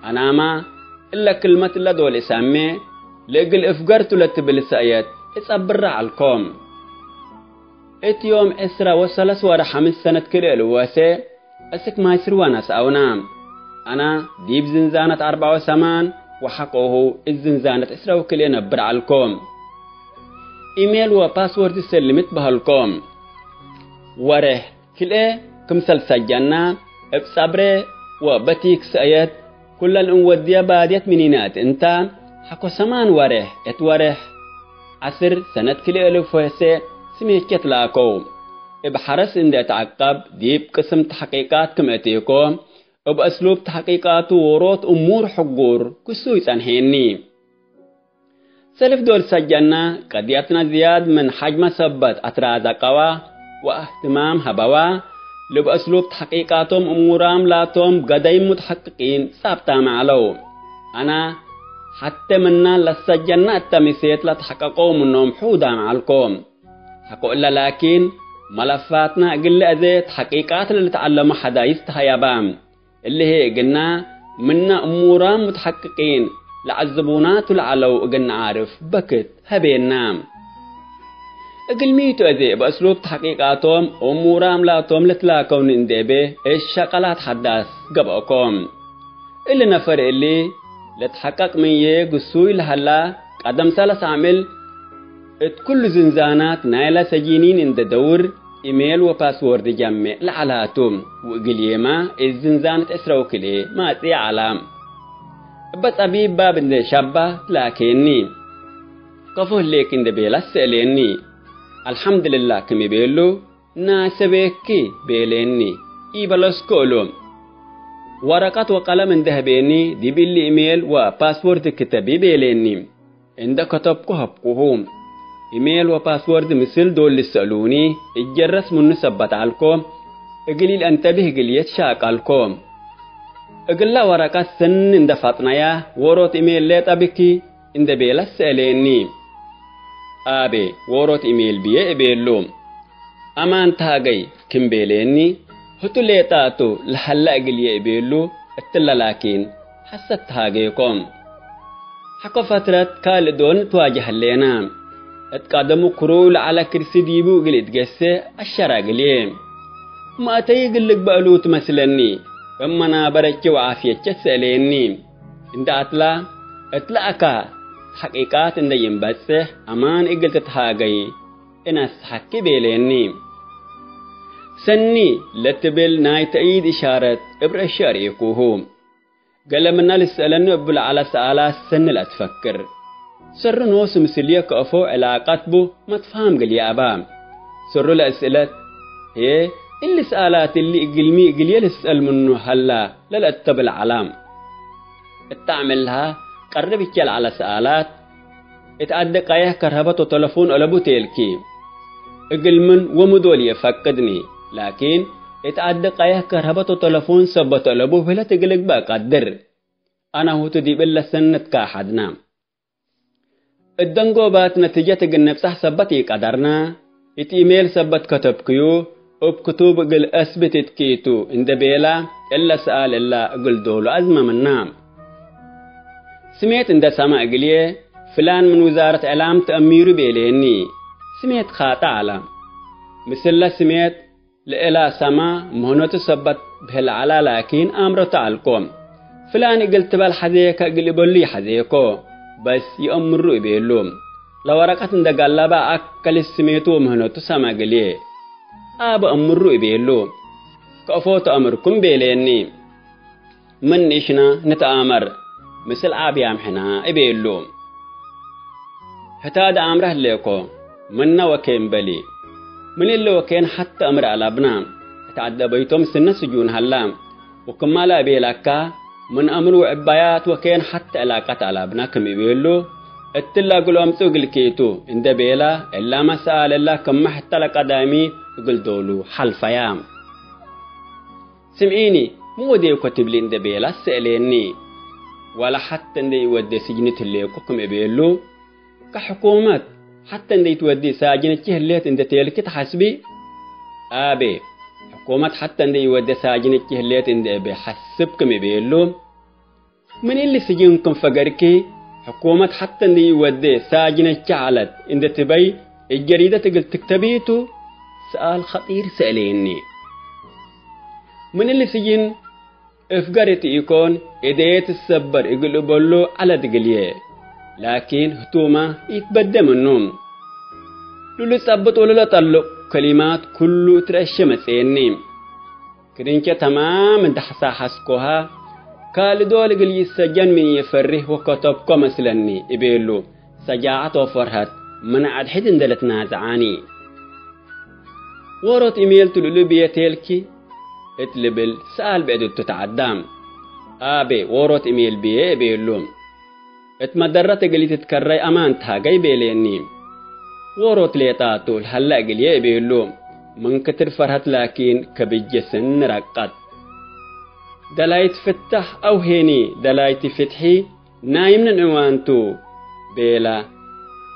አናማ እለ ክልመት እለ ዶል እሰሜ፣ ለእግል እፍገርቱ ለትብል ሰእየት እጸብራ ዐልኮ። እት ዮም ዕስራ ወሰለስ ወርሕ ሐምስ ሰነት ክልኤ ልወሴ፣ እስክ ማይ ስርወ ነስአውነ። አነ ዲብ ዝንዛነት አርበዕ ወሰማን ወሐቆሁ እት ዝንዛነት ዕስራ ወክልኤ ነብር ዐልኮ። ኢሜል ወፓስወርድ ሰልምት በሀልኮ። ወሬሕ ክልኤ ክምሰል ሰጀና፣ እብ ጸብሬ ወበቲክ ሰእየት ኩለን እንወድየ ባድየት ምኒናት እንተ፣ ሐቆ ሰማን ወሬሕ እት ወሬሕ ዐስር ሰነት ክልኤ ልፎሴ ስሜቼት ላከው። እብ ሐረስ እንዴ እትዐቀብ ዲብ ቅስም ተሕቂቃት ክም እቴኮ፣ እብ እስሉብ ተሕቂቃቱ ዎሮት እሙር ሕጉር ክሱይ ጸንሔኒ። ሰልፍ ዶል ሰጀና፣ ቀድየትነ ዝያድ ምን ሐጅመ ሰበት አትራዘቀዋ ወእህትማም ሀበዋ፣ ልብ እስሉብ ተሕቂቃቶም እሙራም ላቶም ገደይ ሙትሐቅቂን ጻብጣመ ዐለው። አና ሐቴ ምና ለሰጀና እተ ምሴት ለተሐቀቀው ምኖም ሑዳም ዐልኮ። ሐቆ እለ ላኪን፣ መለፋትና እግል ለአዜ ተሕቂቃት ለልትዐለሙ ሐዳይስ ተሀየባ። እሊ ህዬ እግልና ምነ እሙራም ሙትሐቅቂን ለዐዝቡናቱ ለዐለው እግል ነዓርፍ በክት ሀቤና። እግል ሚቱ አዜ እብ እስሉብ ተሕቂቃቶም እሙራም ላቶም ልትላከውኒ እንዴ ቤ እት ሸቀላት ሐዳስ ገብአኮ። እሊ ነፈር እሊ ለትሐቀቅ ምንዬ ግሱይ ለሀላ፣ ቀደም ሰለስ አምዕል እት ኩሉ ዝንዛናት ናይለ ሰጂኒን እንደ ደውር፣ ኢሜል ወፓስወርድ ጀሜዕ ለዐላቱ፣ ወእግልዬመ እት ዝንዛነት ዕስረ ወክልኤ ማጽእ ዐላ። እበ ጸቢብ ባብ እንደ ሸባህ ትላኬኒ። ከፎ ህሌክ እንደ ቤላ ሰአሌኒ። አልሐምድልላህ ክም ኢቤሉ፣ ናሰቤኪ ቤሌኒ። ኢበለስኮ እሉ። ወረቀት ወቀለም እንደ ህቤኒ፣ ዲብ እሊ ኢሜል ወፓስወርድ ክተቢ ቤሌኒ። እንደ ከተብኩ ሀብኩሁ። ኢሜል ወፓስወርድ ምስል ዶል ልሰአሉኒ፣ እጀረስ ምኑ ሰበት ዐልኮ፣ እግል ኢልአንተብህ እግልዬ ትሻቀልኮ። እግላ ወረቀት ሰኒ እንደ ፈጥነያ፣ ዎሮት ኢሜል ሌጠ ብኪ እንደ ቤለ ሰአሌኒ። አቤ፣ ዎሮት ኢሜል ብዬ እቤሉ። አማን ተሃገይ ክም ቤሌኒ፣ ህቱ ሌጣቱ ለሀለ እግልዬ እቤሉ፣ እትለ ላኪን ሐሰት ተሃጌኮ። ሐቆ ፈትረት ካልእ ዶል ንትዋጀህ ህሌና። እት ቀደሙ ክሩይ ለዐለ ክርሲ ዲቡ እግል እትገሴ አሸረ እግልዬ። ማእተይ እግል ልግበእ እሉ ትመስለኒ፣ እብ መናበረቼ ወዓፍየቼ ትሰአሌኒ። እንደ አትላ፣ እትለ አካ ተሕቂቃት እንደ ይንበጽሕ አማን እግል ትትሃገይ እነስሐኪ ቤሌኒ። ሰኒ ለትብል ናይ ተእይድ እሻረት እብ ረአሺ አርኤኩሁ። ገሌ ምነ ልስአለኒ እቡ ለዐለ ሰኣላት ሰኒ ለአትፈክር። ሰሩ ኖሱ ምስልዬ ከአፎ ዕላቀት ቡ መትፋም እግልዬ አባ። ሰሩ ለእስእለት ህዬ፣ እሊ ሰኣላት እሊ እግልሚ እግልዬ ልስአል ምኑ ሀላ ለልአተብል ዐላ። እት አምዕልሃ ቀርብ እቼ ለዐለ ሰኣላት፣ እት አዲ ቀየሕ ከርሀበት ወተለፎን አለቡ ቴልኪ። እግል ምን ወምዶል ይአፈቅድኒ፣ ላኪን እት አዲ ቀየሕ ከርሀበት ወተለፎን ሰበት አለቡ ብህለት እግል እግበእ ቀድር። አነ ሁቱ ዲብ እለ ሰነት ካሐድና። እት ደንጎባት ነቲጀት እግል ንብጸሕ ሰበት ኢቀደርና፣ እት ኢሜል ሰበት ከተብክዩ፣ እብ ክቱብ እግል አስብት እትኪቱ እንደ ቤላ፣ እለ ሰኣል እላ እግል ዶሉ አዝመ ምና። ስሜት እንደ ሰመ እግልዬ፣ ፍላን ምን ውዛረት ዕላም ተአሚሩ ቤሌኒ። ስሜት ካጣ ዐለ። ምስለ ስሜት ለእላ ሰማ ምህኖቱ ሰበት ብህል ዐላ ላኪን አምረቱ ዐልኮ። ፍላን እግል ትበል ሐዜከ እግል እበሉ ይሐዜኮ፣ በስ ይአምሩ እቤሉ። ለወረቀት እንደ ጋላባ አከል ስሜቱ ወምህኖቱ ሰመ እግልዬ። አብ አምሩ እቤሉ። ከእፎ ተአምርኩም ቤሌኒ። ምን ንእሽና ንትአመር፣ ምስል አብ ያም ሕና እቤሉ። ህታደ አምረ ህሌኮ፣ ምነ ወኬን በሊ። ምን እለ ወኬን ሐተ አምር አላብና፣ እት ዐደበይቶም ስነ ስጁን ሀላ። ወክማለ እቤላካ፣ ምን አምር ወዕባያት ወኬን ሐተ ዕላቀት አላብና ክም እቤሉ፣ እትለ እግል አምጽኡ እግል ኬቱ እንደ ቤላ፣ እላመ ሰኣል እላ ክመ ሕተ ለቀዳሚ እግል ዶሉ ሐልፈያ። ስምዒኒ፣ ሚ ወዴኮ ትብሊ እንደ ቤላ ሰእሌኒ። ወለ ሐተ እንደ ኢወዴ ስጅኒ ትሌኮ ክም እቤሉ፣ ከሕኩመት ሐተ እንደ ኢትወዴ ሳጅነቺ ህሌት እንደ ቴልኪ ተሐስቢ? አቤ፣ ሕኩመት ሐተ እንደ ኢወዴ ሳጅነቺ ህሌት እንደ እቤ ሐስብ ክም እቤሉ። ምን እሊ ስጅን ክም ፈገርኪ፣ ሕኩመት ሐተ እንደ ኢወዴ ሳጅነቺ ዐለት እንደ ትበይ እብ ጀሪደት እግል ትክተቢቱ? ሰኣል ኸጢር ሰእሌኒ። ምን እሊ ስጅን እፍገር እት ኢኮን፣ እዴ ትሰበር እግል እበሎ ዐለት እግልዬ። ላኪን ህቱመ ኢትበዴ ምኑ። ሉልጸብጥ ወለለጠልቅ ከሊማት ኩሉ እትረአሸ መጽኤኒ። ክድንቼ ተማም እንደ ሐሳሐስኮሃ፣ ካልእ ዶል እግል ይሰጀን ምን ኢፈርህ ወከተብኮ መስለኒ እቤሉ፣ ሰጃዐት ወፈርሀት ምን አድሕድ እንደ ልትናዘዓኒ። ዎሮት ኢሜል ቱ ልሉ ብዬ ቴልኪ? እት ልብል ሰኣል ብዕድ እቱ ተዐዳም። አቤ፣ ዎሮት ኢሜል ብዬ እቤሉ። እት መደረት እግል ኢትትከረይ አማን ተሃገይ ቤሌኒ። ዎሮት ሌጣቱ ለሀለ እግልዬ እቤሉ። ምን ክትር ፈርሀት ላኪን ከብጀ ስኒ ረቀት። ደላይት ፍታሕ አው ሄኒ ደላይቲ ፍትሒ ናይ ምን ዕንዋን ቱ? ቤላ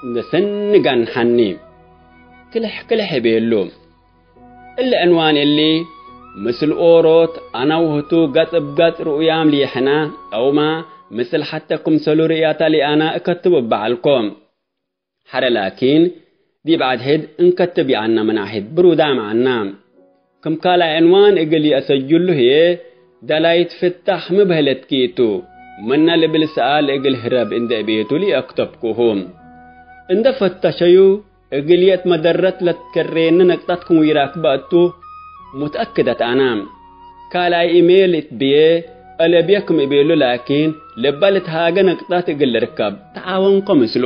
እንደ ሰኒ ጋንሐኒ። ክልሕ ክልሕ እቤሉ። እሊ ዕንዋን እሊ፣ ምስል ኦሮት አነ ወህቱ ገጽ እብ ገጽ ርኡያም ሊሕና፣ አውማ ምስል ሐተ ክምሰሉ ርእያታ ሊአና እከትብ እበ ዐልኮ። ሐረ ላኪን፣ ዲብ አድሕድ እንከትብ ይአና መናሕድ ብሩዳም ዐና። ክም ካልኣይ ዕንዋን እግል ይአሰጅሉ ህዬ፣ ደላይት ፍታሕ ሚ በህለት ኪቱ? ምነ ልብል ሰኣል እግል ህረብ እንዴ እቤቱ ለኢአክተብኩሁ። እንዴ ፈተሸዩ፣ እግልዬ እት መደረት ለትከሬኒ ነቅጠት ክም ኢራክበ እቱ ሙትአክደት አና። ካልኣይ ኢሜል እት ብዬ፣ አለብዬ ክም እቤሉ ላኪን፣ ልበ ልትሃገ ነቅጠት እግል ልርከብ ተዓወንኮ ምስሉ።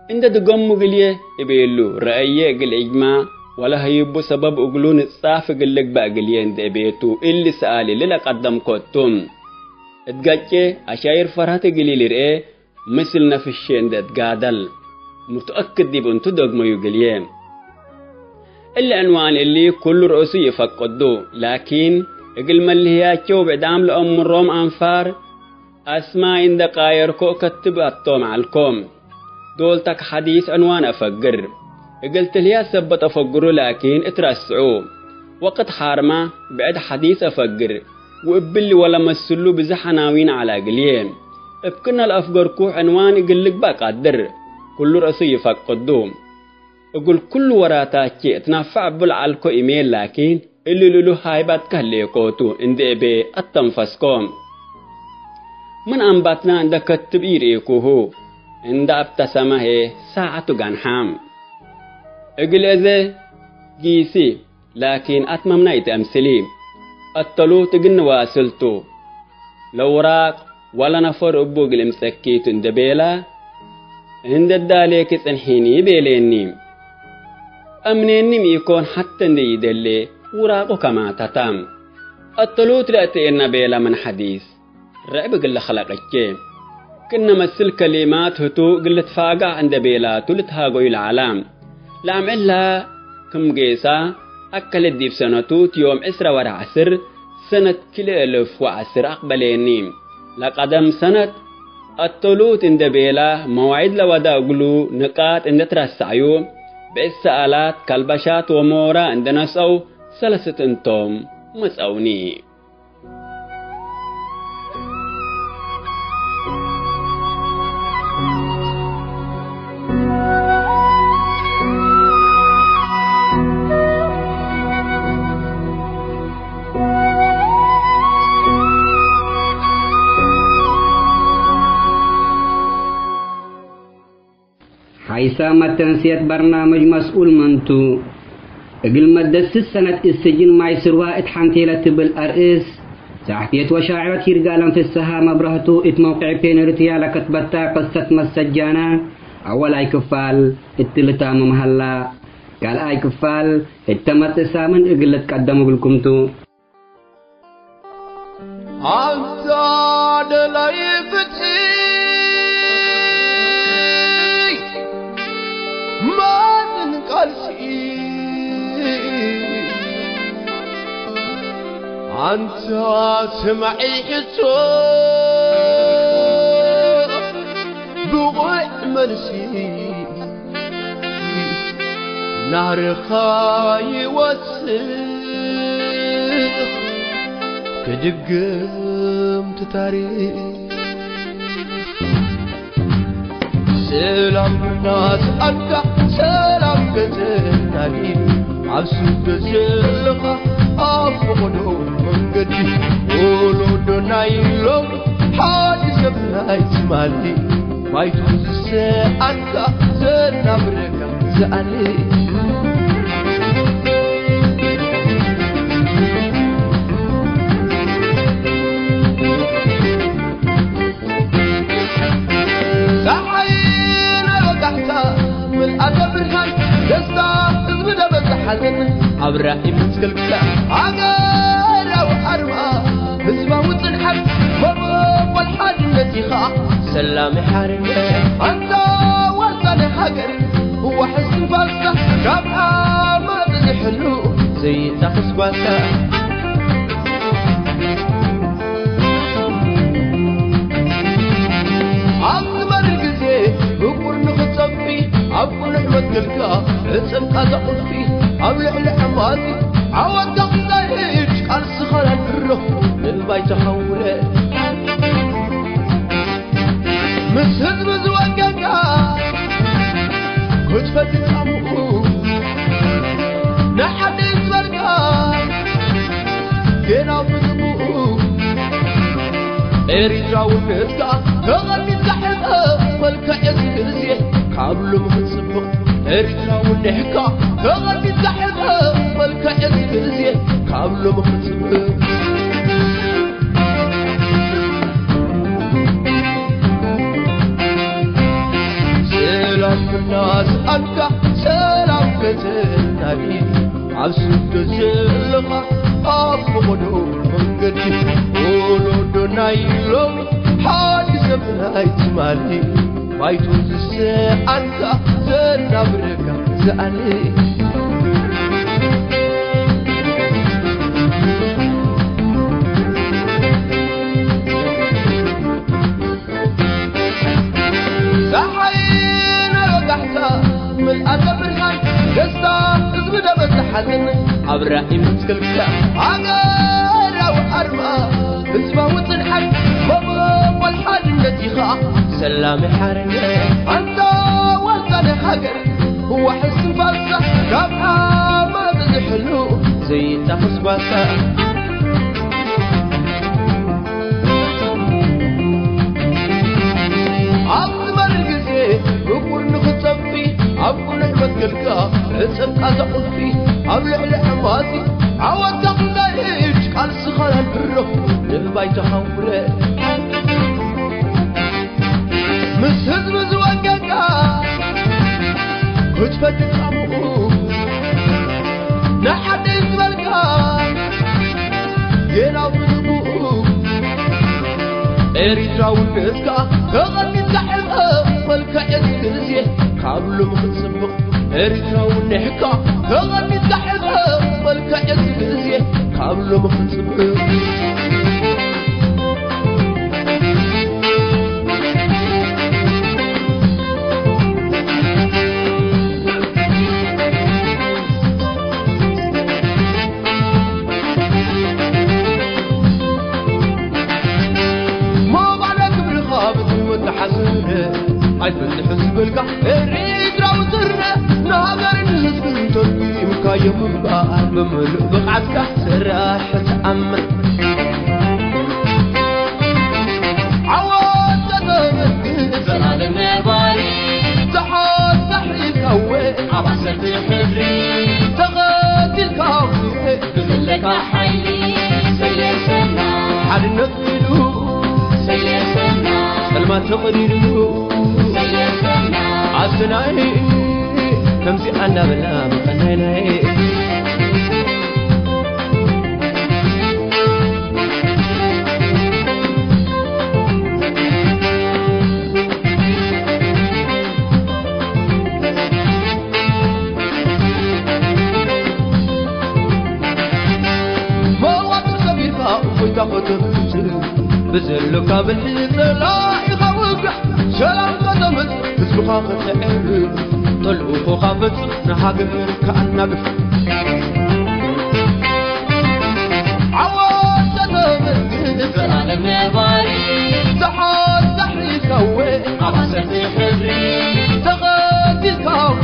እንዴ ድገሙ እግልዬ እቤሉ፣ ረአዬ እግል እጅማዕ ወለሀይቡ ሰበብ እግሉ ንጻፍ እግል ልግበእ እግልዬ እንዴ እቤቱ፣ እሊ ሰኣል እሊ ለቀደምኮ እቱ። እት ገጬ አሻይር ፈርሀት እግል ኢልርኤ፣ ምስል ነፍሼ እንዴ እትጋደል፣ ሙትአክድ ዲብ እንቱ ደግመዩ እግልዬ። እሊ ዕንዋን እሊ ኩሉ ረእሱ ይፈቅዱ፣ ላኪን፣ እግል መልህያቸው ብዕዳም ለአምሮም አንፋር፣ አስማይ እንዴ ቃየርኮ እከትብ አቶም ዐልኮም። ዶልተክ ሐዲስ ዕንዋን አፈግር። እግል ትልህያ ሰበት አፈግሩ ላኪን እትረስዑ። ወቅት ሐርመ ብዕድ ሐዲስ አፈግር። ወእብሊ ወለመስሉ ብዝሕ ዐናዊን ዐለ እግልዬ። እብ ክእነ ለአፍገርኩ ዕንዋን እግል ልግበእ ቀድር። ኩሉ ረእሱ ይፈቅዱ። እግል ኩሉ ወራታቼ እትናፈዕ እቡ ለዐልኮ ኢሜል ላኪን፣ እሊ ልሉ ሃይባትከ ህሌኮቱ እንዴ እቤ አተንፈስኮ። ምን አንባትና እንዴ ከትብ ኢርኤኩሁ፣ እንዴ አብተሰመ ህዬ ሳዐቱ ጋንሓም። እግል እዘ ጊሲ፣ ላኪን አትመምና ኢተአምስሊ። አተሉት እግል ንዋስልቱ። ለውራቅ ወለነፈር እቡ እግል እምጸኪቱ እንዴ ቤላ፣ እንዴ ዳሌኪ ጽንሒኒ ቤሌኒ። አምኔኒም ኢኮን ሐተ እንዴ ኢደሌ ውራቁ ከማተታ። አተሉት ለእትኤና ቤላ ምን ሐዲስ ረዕብ እግል ለክለቀቼ። ክእነ መስል ከሊማት ህቱ እግል ልትፋጋዕ እንዴ ቤላቱ ልትሃገዩ ለዐላ። ለአምዕል ለሀ ክም ጌሳ፣ አከለ ዲብ ሰነቱ እት ዮም ዕስረ ወርሕ ዐስር ሰነት ክልኤ እልፍ ወዐስር አቅበሌኒ። ለቀደም ሰነት አተሉት እንዴ ቤላ መዋዒድ ለወዳ እግሉ ንቃጥ እንዴ ትረሰዐዩ፣ ብዕድ ሰኣላት፣ ከልበሻት ወሞራ እንዴ ነስአው ሰለሰት እንቶም መጽአውኒ። ሓይሳም መተንስየት በርናምጅ መስኡል መንቱ? እግል መደት ስስ ሰነት እት ስጅን ማይ ስርዋ እት ሐንቴ ለትብል አርእስ፣ ሰሕፍየት ወሻዕረት ይርጋለም ፍሰሃ መብረህቱ እት መውቅዕ ፔን ኤሪትርያ ለከትበታ ቅሰት መሰጃና አወላይ ክፋል እት ልታምም ሀላ። ካልኣይ ክፋል እተ መጽእ ሳምን እግል ልትቀደም እግልኩም ቱ። አንተ ደላይ ፍትሒ ማንን ቃልሲ፣ አንተ ስማዒ ሕቶ ብቑዕ መልሲ። ናህርኻ ይወስኽ ክድግም ትታሪኽ። ሰላም ናስአልካ ሰላም ገዘናኒ፣ ኣብ ስደት ዘለኻ ኣብ ፈቐዶ መንገዲ ወሎዶ ናይ ሎሚ ሓዲ ሰብ ናይ ትማሊ። ባይቱ ዝሰኣንካ ዘናብረካ ዝኣሊ። ጸሓይ ናይ ወጋሕታ ምልኣተ ብርሃን፣ ደስታ ህዝቢ ደበዘ ሓዘን፣ ኣብ ራእይ ምትክልካ ሃገራዊ ኣርማ ህዝባዊ ጽንዓት መበቆል ሓድነት ኢኻ። ሰላም ሓርነት ኣንታ ዋልታ ናይ ሃገር፣ ዋሕስ ትንፋስካ ካብ ዓመጽ ዝሕሉ ዘይታኽስ ጓሳ። ኣብ ዝመርር ግዜ ብቁር ንኽትጸፊ፣ ኣብ ቅኑዕ መትከልካ ዕጽምካ ዘቑፊ፣ ኣብ ልዕሊ ዓማጺ ዓወትካ ክሳይድ ቃልስኻ ናድሮ ንባይታ ሓውረ። ምስ ህዝቢ ዝወገንካ ክትፈትሕ ጻምኡ፣ ንሓደ ዝበልካ ጌና ብግቡኡ። ኤሪትራውነትካ ተቐኒትካ ሕጸ መልክዕ እዚ ግዜ ካብ ሎሚ ክጽብቕ። ኤሪትራውነትካ ተቐኒትካ ሕጸ መልክዕ እዚ ግዜ ካብ ሎሚ ክጽብቕ። ሰላም እናስኣንካ ሰላም ከተናዲ፣ ኣብ ስደት ዘለኻ ኣብ ፈቐዶ መንገዲ፣ ወለዶ ናይ ሎሚ ሓዲ ሰብ ናይ ትማሊ። ባይቱ ዝሰኣንካ ዘናብረካ ዝኣሊ። ጸሓይ ናይ ወጋሕታ ምልኣተ ብርሃን፣ ደስታ ህዝቢ ደበዘ ሓዘን፣ ኣብ ራእይ ምትክልካ ሃገራዊ ኣርማ፣ ህዝባዊ ጽንዓት መበቆል ሓድነት ኢኻ። ሰላም ሓርነት ኣንታ ዋልታ ናይ ሃገር፣ ዋሕስ ትንፋስካ ካብ ዓመጽ ዝሕሉ ዘይታኽስ ጓሳ። ኣብ ዝመርር ግዜ ብቁር ንኽትጸፊ፣ ኣብ ቅኑዕ መትከልካ ዕጽምካ ዘቑፊ፣ ኣብ ልዕሊ ዓማጺ ዓወትካ ክዛይድ ቃልስኻ ናድሮ ንባይታ ሓውረ። ምስ ህዝቢ ዝወገንካ ክትፈትሕ ጻምኡ፣ ንሓደ ዝበልካ ጌና ብግቡኡ። ኤሪትራውነትካ ተቐኒትካ ሕጸ መልክዕ እዚ ግዜ ካብ ሎሚ ክጽብቕ። ኤሪትራውነትካ ተቐኒትካ ሕጸ መልክዕ እዚ ግዜ ካብ ሎሚ ክጽብቕ። ምሉእ ብቕዓትካ ስራሕ ተኣምር። ዓወት ተዘምር ዘላለም ነባሪ። ተሓሳሒብካወ ኣብ ዓሰርተ ሕድሪ። ተቐቲልካወ ብዘለካ ሓይሊ ሰሌሰና። ሓድነት ኢሉ ሰሌሰና። ጸልማት ተቐዲዱ ሰሌሰና። ኣስናይ ከምዚ ኣናበላ መቐናይናይ። መዋጥር ሰቢርካ እፎይታ ከተምጽእ፣ ብዘሎካ ብልሒ ጸላኢኻ ውግእ፣ ሰላም ከተምጽእ፣ ህዝብኻ ከተዕርፍ፣ ተልእኾኻ ፈጽም፣ ንሃገርካ ኣናግፍ። ዓወት ተዘምር ዘላለም ነባሪ፣ ተሓሳሒብካወ ኣብ ዓሰርተ ሕድሪ፣ ተቐቲልካወ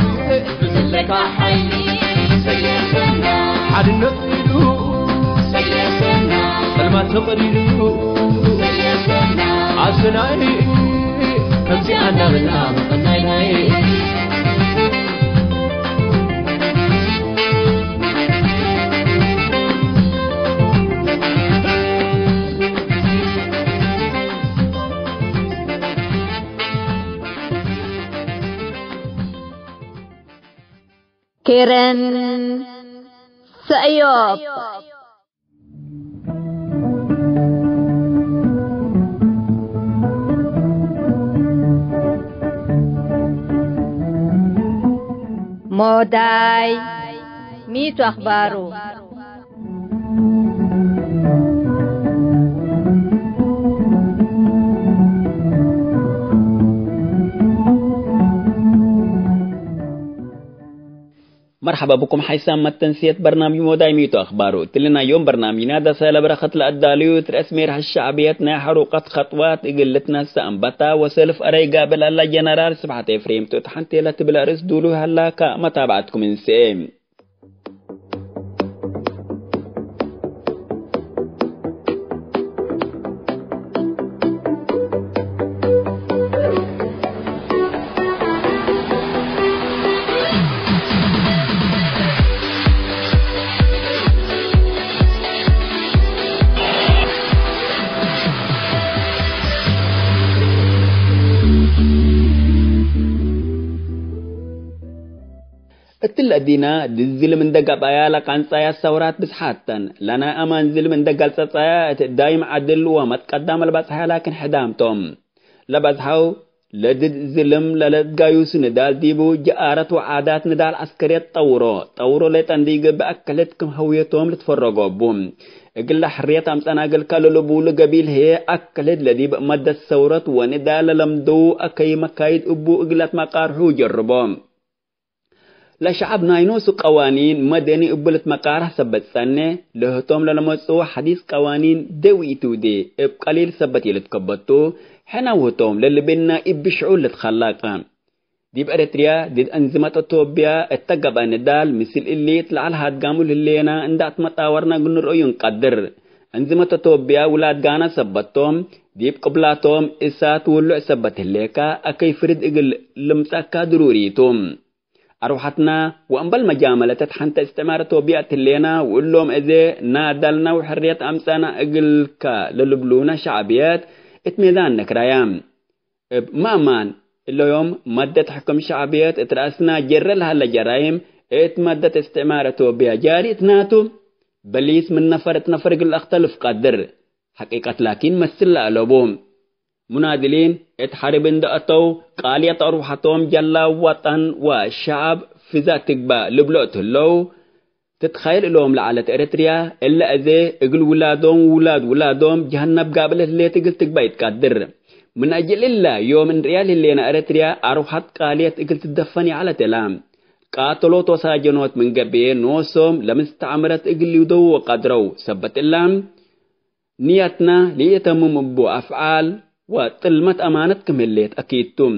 ብዘለካ ሓይሊ ሰሌሰና። ሓድነት ኢሉ ሰሌሰና። ጸልማት ተቐዲዱ ሰሌሰና። ኣስናይ ከምዚ ኣናበልና መቐናይናይ። ኬረን ሰእዮብ። ሞዳይ ሚቱ አኽባሩ። መርሐባ ብኩም ሓይሳም መተንስየት በርናምጅ ሞዳይ ሚቱ አኽባሩ። እትሊ ናይ ዮም በርናምጅና ደሰ ለበረኸት ለአዳልዩ እት ረአስ ሜርሐ ሸዕብየት ናይ ሐሩቀት ከጥዋት እግል ልትነሰእ አንበታ ወሰልፍ አረይ ጋብል አላ ጀነራል ስብሐት ኤፍሬም ቱ እት ሐንቴ ለትብል አርእስ ዱሉይ ሀላ ከመታብዐትኩም እንሰኤ። እትለ እዲና ድድ ዝልም እንደ ገብአያ ለቀንጻያ ሰውራት ብዝሓት ተን። ለናይ አማን ዝልም እንደ ገልጸጻያ እት ዳይም ዐድል ወመትቀዳም ለበጽሐያ ላኪን ሕዳም ቶም። ለበዝሐው ለድድ ዝልም ለለትጋዩሱ ንዳል ዲቡ ጀአረት ወዓዳት ንዳል ዐስከርየት ጠውሮ። ጠውሮ ሌጠ እንዲ ገብእ አከልህት ክም ሀውየቶም ልትፈረጎ እቡ። እግለ ሕርየት አምጸና እግልከ ለልቡሉ ገቢል ህዬ አከልህት ለዲብ መደት ሰውረት ወንዳል ለለምደው አከይ መካይድ እቡ እግል ለትመቃርሑ ጀርቦ። ለሸዐብ ናይ ኖሱ ቀዋኒን መደኒ እቡ ልትመቃረሕ ሰበት ጸኔ፣ ለህቶም ለለመጽኡ ሐዲስ ቀዋኒን ደው ኢትውዴ፣ እብ ቀሊል ሰበት ኢልትከበቱ፣ ሕነ ውህቶም ለልቤና ኢብሽዑል ልትከለቅ። ዲብ ኤረትርያ፣ ድድ አንዝመት አቶብያ እተ ገብአ ንዳል፣ ምስል እሊ እት ለዐል ሃድጋሙ ለህሌና እንደ አትመጣወርና እግል ንርአዩ እንቀድር። አንዝመት አቶብያ ውላድ ጋና ሰበቶም፣ ዲብ ቅብላቶም እሳት ውሉዕ ሰበት ህሌካ፣ አከይ ፍርድ እግል ልምጸካ ድሩሪ ቱ። አርወሐትና ወእምበል መጃመለት እት ሐንተ እስትዕማር ቶብያ እት ህሌና፣ ወእሎም እዜ ናዳልና ወሕርየት አምጸና እግልከ ለልብሉነ ሸዕብየት እት ሜዛን ነክራያ። እብ ማእማን እለ ዮም መደት ሕክም ሸዕብየት እት ረአስና ጀረ ለሀለ ጀራይም እት መደት እስትዕማር ቶብያ ጃሪ እትናቱ። በሊስ ምን ነፈር እት ነፈር እግል ለአክተልፍ ቀድር። ሐቂቀት ላኪን መስል ለአለቡ። ሙናድሊን እት ሐርብ እንደ አተው፣ ቃልየት አርወሐቶም ጀላብ ወጠን ወሸዐብ ፍዘ ትግበእ ልብሎ እት ህለው፣ ትትኸየል እሎም ለዐለት ኤረትርያ፣ እለ አዜ እግል ውላዶም ውላድ ውላዶም ጀሀነብ ጋብለት ህሌት እግል ትግበእ ኢትቀድር። ምን አጅል እለ፣ ዮም እንርእያ ለህሌነ ኤረትርያ አርወሐት ቃልየት እግል ትደፈን ይዐለት እላ። ቃተሎት ወሳጀኖት ምን ገብኤ ኖሶም ለምስተዕምረት እግል ሊውደው ወቀድረው። ሰበት እላ፣ ንየትና ለኢተምም እቡ አፍዓል ወጥልመት አማነት ክም ህሌት አኪድ ቱ።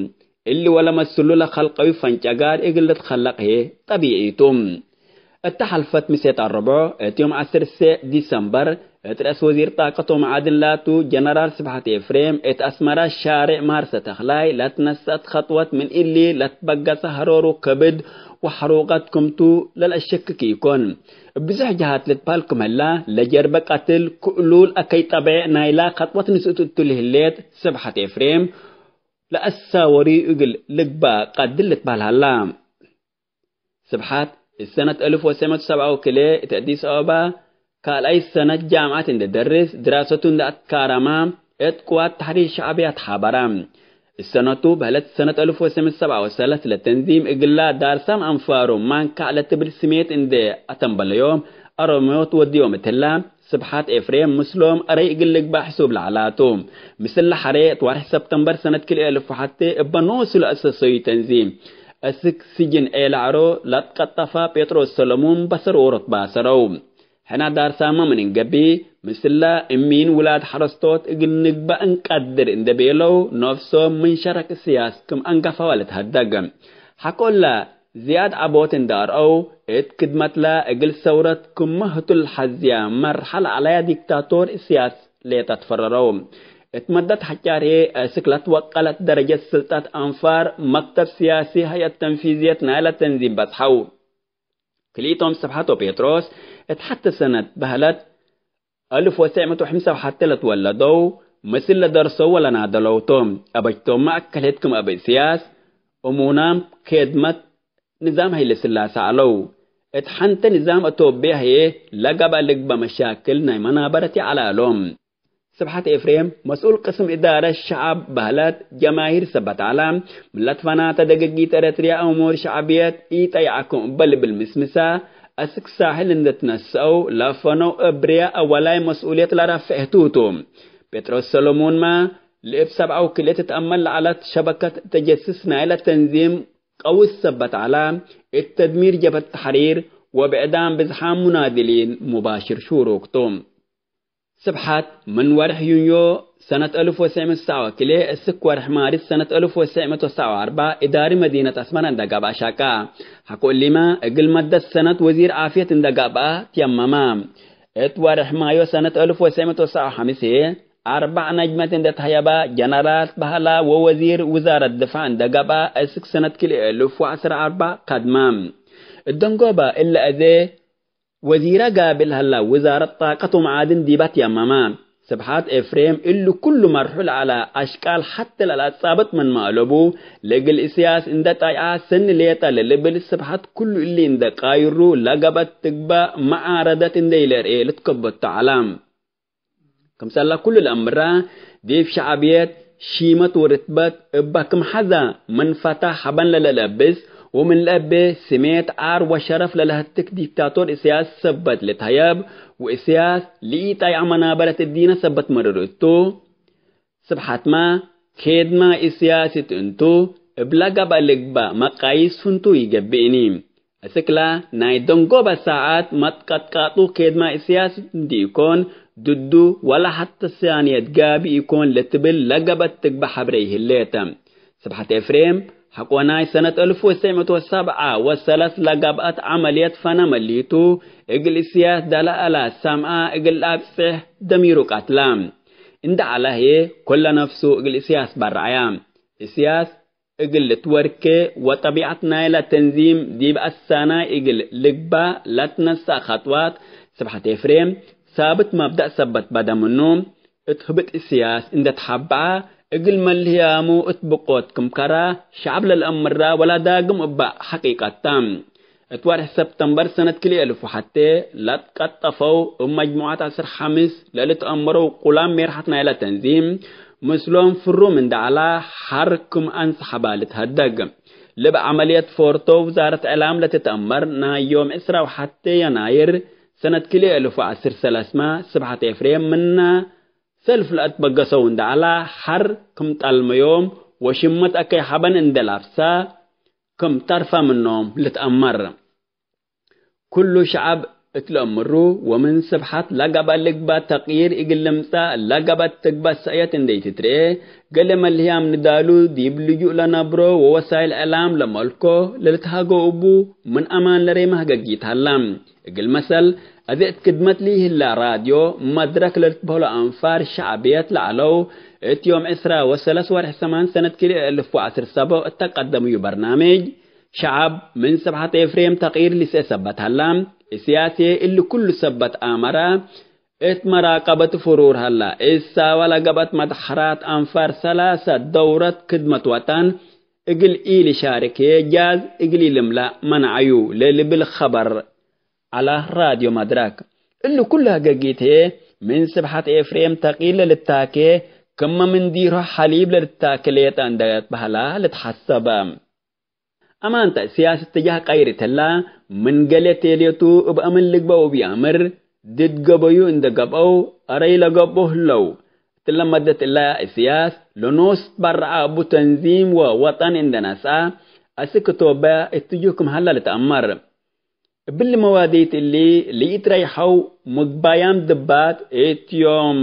እሊ ወለመስሉ ለከልቀዩ ፈንጨጋር እግል ልትከለቅ ህዬ ጠቢዒ ቱ። እተ ሐልፈት ምሴት አርብዖ፣ እት ዮም ዐስር ዲሰምበር፣ እት ረእስ ወዚር ጣቀት ወመዓድን ላቱ ጀነራል ስብሐት ኤፍሬም፣ እት አስመራ ሻሬዕ ማርሰ ተኽላይ ለትነሰአት ኸጥወት ምን እሊ ለትበገሰ ሀሮሩ ከብድ ወሐሩቀት ክምቱ ለለአሸክክ ኢኮን። እብ ብዞሕ ጀሃት ልትበህል ክም ህላ፣ ለጀርበ ቀትል ክእሉል አከይ ጠበዕ ናይላ ኸጥወት ንስእቱ እቱ ለህሌት ስብሐት ኤፍሬም፣ ለአሳወሪ እግል ልግባእ ቀድል ልትበህል ሀላ። ስብሐት፣ እት ሰነት አልፍ ወትሰዕ መቱ ሰብዓ ወክልኤ እት አዲስ አበባ ካልኣይ ሰነት ጃምዓት እንዴ ደርስ፣ ድራሰቱ እንዴ አትካረመ፣ እት ቅዋት ተሕሪር ሸዕብያ ተሓበረ። እት ሰነቱ በህለት ሰነት አልፍ ወትሰዕ መቱ ሰብዓ ወሰለስ ለተንዚም እግላ ዳርሳም አንፋሩ ማንካዕ ለትብል ስሜት እንዴ አተንበለዮም፣ አሮሚዮት ወድዮም እትላ፣ ስብሐት ኤፍሬም ምስሎም አረይ እግል ልግባእ ሕሱብ ለዐላቱ። ምስል ለሐሬ እት ወርሕ ሰብተምበር ሰነት ክልኤ አልፍ ወሐቴ እበ ኖሱ ለአሰሰዩ ተንዚም፣ አስክ ስጅን ኤላዕሮ ለትቀጠፈ ጴጥሮስ ሰለሙን በሰር ዎሮት ባሰረው። ሕና ዳርሳመ ምን እንገብእ፣ ምስለ እሚን ውላድ ሐረስቶት እግል ንግባእ እንቀድር እንዴ ቤለው፣ ነፍሶም ምን ሸረክ እስያስ ክም አንገፈወ ልትሀደግ። ሐቆለ ዝያድ ዐቦት እንዴ አርአው፣ እት ክድመትለ እግል ሰውረት ክመ ህቱ ለሐዝየ መርሐለ ዐለየ ዲክታቶር እስያስ ሌጠ ትፈረረው። እት መደት ሐጫር ህዬ አስክ ለትወቀለት ደረጀት ስልጠት አንፋር መክተብ ስያሲ ሀይአት ተንፊዝየት ናይለ ተንዚም በጽሐው። ክልኢቶም ስብሐት ወጴጥሮስ እት ሐቴ ሰነት በህለት አልፍ ወትሰዕ መቱ ወሐምሳ ወሐቴ ለትወለደው፣ ምስል ለደርሰው ወለናደለው ቶም። አበጅቶምመ አከልህት ክም አብ እስያስ፣ እሙናም ኬድመት ንዛም ሀይለ ስላሰ ዐለው። እት ሐንተ ንዛም አቶብየ ህዬ ለገብአ ልግበእ መሻክል ናይ መናበረት ይዐለ እሎም። ስብሐት ኤፍሬም፣ መስኡል ቅስም እዳረት ሸዐብ በህለት ጀማሂር ሰበት ዐለ፣ ምን ለትፈናተ ደገጊት ኤረትርያ እሙር ሸዕብየት ኢጠይዐኩም እበ ልብል ምስምሰ፣ አስክ ሳሕል እንዴ ትነስአው ለፈነው እብርየ አወላይ መስኡልየት ለረፍዕ ህቱ ቱ። ጴጥሮስ ሰሎሞንመ፣ ለእብ ሰብዓው ክልኤ ትትአመል ለዐለት ሸበከት ተጀስስ ናይለ ተንዚም ቀውስ ሰበት ዐለ፣ እት ተድሚር ጀብሀት ተሕሪር ወብዕዳም ብዝሓም ሙናድሊን ሙባሽር ሹሩክ ቱ። ስብሓት ምን ወርሕ ዩንዮ ሰነት አልፍ ወትሰዕ መቱ ወትስዓ ወክልኤ እስክ ወርሕ ማርስ ሰነት አልፍ ወትሰዕ መቱ ወትስዓ ወአርበዕ እዳሪ መዲነት አስመረ እንደ ገብአ ሻቀ። ሐቆ እሊመ፣ እግል መደት ሰነት ወዚር ዓፍየት እንደ ገብአ ትየመመ። እት ወርሕ ማዮ ሰነት አልፍ ወትሰዕ መቱ ወትስዓ ወሐምስ፣ አርበዕ ነጅመት እንደ ተህየበ ጀነራል በህላ ወወዚር ውዛረት ድፋዕ እንደ ገብአ እስክ ሰነት ክልኤ አልፍ ወዐስር ወአርበዕ ከድመ። እት ደንጎበ እለ አዜ ወዚረ ጋብል ሀላ፣ ውዛረት ጣቀት ወመዓድን ዲበ ትየመመ። ስብሓት ኤፍሬም እሊ ኩሉ መርሑ ለዐለ አሽቃል ሐቴ ለለአጻብጥ ምንመ አለቡ፣ ለእግል እስያስ እንደ ጣይዐ ሰኒ ሌጠ ለልብል ስብሓት ኩሉ እሊ እንደ ቃይሩ ለገበት ትግበእ መዓረደት እንደ ኢለርኤ ልትከበቶ ዐለ። ክምሰለ ኩሉ ለአምረ፣ ዲብ ሸዕብየት፣ ሺመት ወርትበት እበ ክም ሐዘ ምን ፈተ ሐበን ለለለብስ፣ ወምን ለእቤ ስሜት፣ ዓር ወሸረፍ ለለሀትክ ዲክታቶር እስያስ ሰበት ልትሀየብ፣ ወእስያስ ለኢጠይዐ መናበረት እዲነ ሰበት መርር እቱ። ስብሓትመ፣ ኬድመ እስያስ እት እንቱ፣ እብለ ገብአ ልግበእ መቃይስ ፍንቱ ኢገብእኒ። እስክላ ናይ ደንጎበ ሳዐት መትቀጥቃጡ ኬድማ እስያስ እንዲ ኢኮን፣ ድዱ ወላ ሐተ ሳንየት ጋቢ ኢኮን ለትብል ለገበት ትግበእ ሐብሬ ይህሌት። ስብሐት ኤፍሬም፣ ሐቆ ናይ ሰነት አልፍ ወትሰዕ መቱ ወሰብዓ ወሰለስ ለገብአት ዐመልየት ፈነ መሊቱ፣ እግል እስያስ ደለአላ ሰምአ እግል ለአብጽሕ ደሚሩ ቀትላ። እንደ ዐለ ህዬ፣ ኩለ ነፍሱ እግል እስያስ በረዐያ። እስያስ እግል ልትወርኬ ወጠቢዐት ናይለ ተንዚም ዲብ አሳናይ እግል ልግባእ ለትነሰእ ከጥዋት፣ ስብሐት ኤፍሬም ሳብት መብደእ ሰበት በደ ምኑ፣ እት ህብጥ እስያስ እንዴ ተሐበዐ፣ እግል መልህያሙ እት ብቆት ክም ከራ፣ ሸዐብ ለልአምራ ወለዳግም እበ ሐቂቀት ተ። እት ወርሕ ሰብተምበር ሰነት ክልኤ አልፍ ወሐቴ ለትቀጠፈው እብ መጅሙዐት ዐስር ሐምስ ለልትአመረው ቁላም ሜርሐት ናይለ ተንዚም፣ ምስሎም ፍሩም እንደ ዐላ ሐር ክም አንሰሐባ ልትሀደግ። ልብ ዐመልየት ፎርቶ ውዛረት ዕላም ለትትአመር ናይ ዮም ዕስራ ወሐቴ የናይር ሰነት ክልኤ አልፍ ወዐስር ሰለስመ ስብሐት ኤፍሬም ምነ ሰልፍ ለአትበገሰው እንደ ዐላ ሐር ክም ጠልመዮም ወሽመት አከይ ሐበን እንደ ላብሳ ክም ተርፈ ምኖም ልትአመር። ኩሉ ሸዐብ እት ለአምሩ፣ ወምን ስብሐት ለገብአ ልግበእ ተቅዪር እግል ልምጸእ ለገብአት ትግበእ ሰእየት እንዴ ትትርኤ፣ ገሌ መልህያም ንዳሉ ዲብ ልጁእ ለነብሮ ወወሳይል እዕላም ለመልኮ ለልትሃገው እቡ ምን አማን ለሬመ ሀገጊት ሀላ። እግል መሰል፣ አዜ እት ክድመት ለኢህላ ራድዮ መድረክ ለልትበህሎ አንፋር ሸዕብየት ለዐለው፣ እት ዮም ዕስራ ወሰለስ ወርሕ ሰማን ሰነት ክልኤ እልፍ ወዐስር ሰቦዕ እተ ቀደምዩ በርናምጅ፣ ሸዐብ ምን ስብሐት ኤፍሬም ተቅዪር ልስኤ ሰበት ሀላ። እስያስ እሊ ኩሉ ሰበት አመረ፣ እት መራቀበት ፍሩር ሀላ። እሳወ ለገብአት መድሐራት አንፋር ሰላሰ ደውረት ክድመት ወጠን እግል ኢልሻርክ ህዬ ጃዝ እግል ኢልምለእ መነዐዩ ለልብል ኸበር ዐለ ራድዮ መድረክ። እሊ ኩሉ ሀገጊት ህዬ ምን ስብሐት ኤፍሬም ተቅዪር ለልታኬ፣ ክመ ምን ዲሮ ሐሊብ ለልታኬ ሌጠ እንዴ ትበህላ ልትሐሰበ። አማንተ እስያስ እትጃህ ቀይር እትላ፣ ምን ገሌ ቴሌቱ እብ አምን ልግበው እብ ይአምር፣ ድድ ገበዩ እንደ ገብአው አረይ ለገብኦ ህለው። እትለ መደት እለ እስያስ ለኖስ በረዐ እቡ ተንዚም ወወጠን እንደ ነስአ፣ አስክ ቶበ እትጁህ ክም ሀላ ልትአመር። እብሊ መዋዲት እሊ ለኢትረይሐው ምግባያም ድባት እት ዮም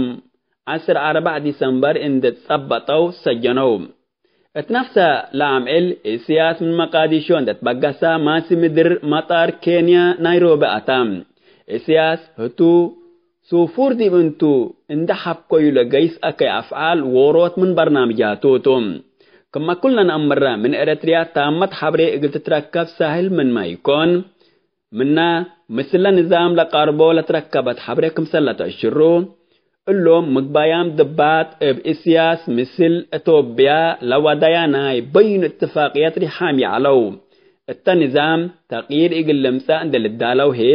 ዐስር አርበዕ ዲሰምበር እንዴ ትጸበጠው ሰጀነው። እት ነፍሰ ለአምዕል እስያስ ምን መቃዲሾ እንዴ ትበገሰ ማሲ ምድር መጣር ኬንያ ናይሮቢ አተ። እስያስ ህቱ ሱፉር ዲብ እንቱ እንዴ ሐብከዩ ለገይስ አከይ አፍዓል ዎሮት ምን በርናምጃቱ ቱ። ክመ ኩልነ ነአምረ ምን ኤረትርያ ታመት ሐብሬ እግል ትትረከብ ሳህል ምንመ ኢኮን፣ ምነ ምስለ ንዛም ለቀርቦ ለትረከበት ሐብሬ ክምሰል ለተአሽሩ፣ እሎም ምግባያም ድባት እብ እስያስ ምስል እቶብያ ለወደያ ናይ በይኑ እትፋቅየት ሪሓም ይዐለው። እተ ንዛም ተቅይር እግል ልምጸእ እንዴ ልዳለው ህዬ፣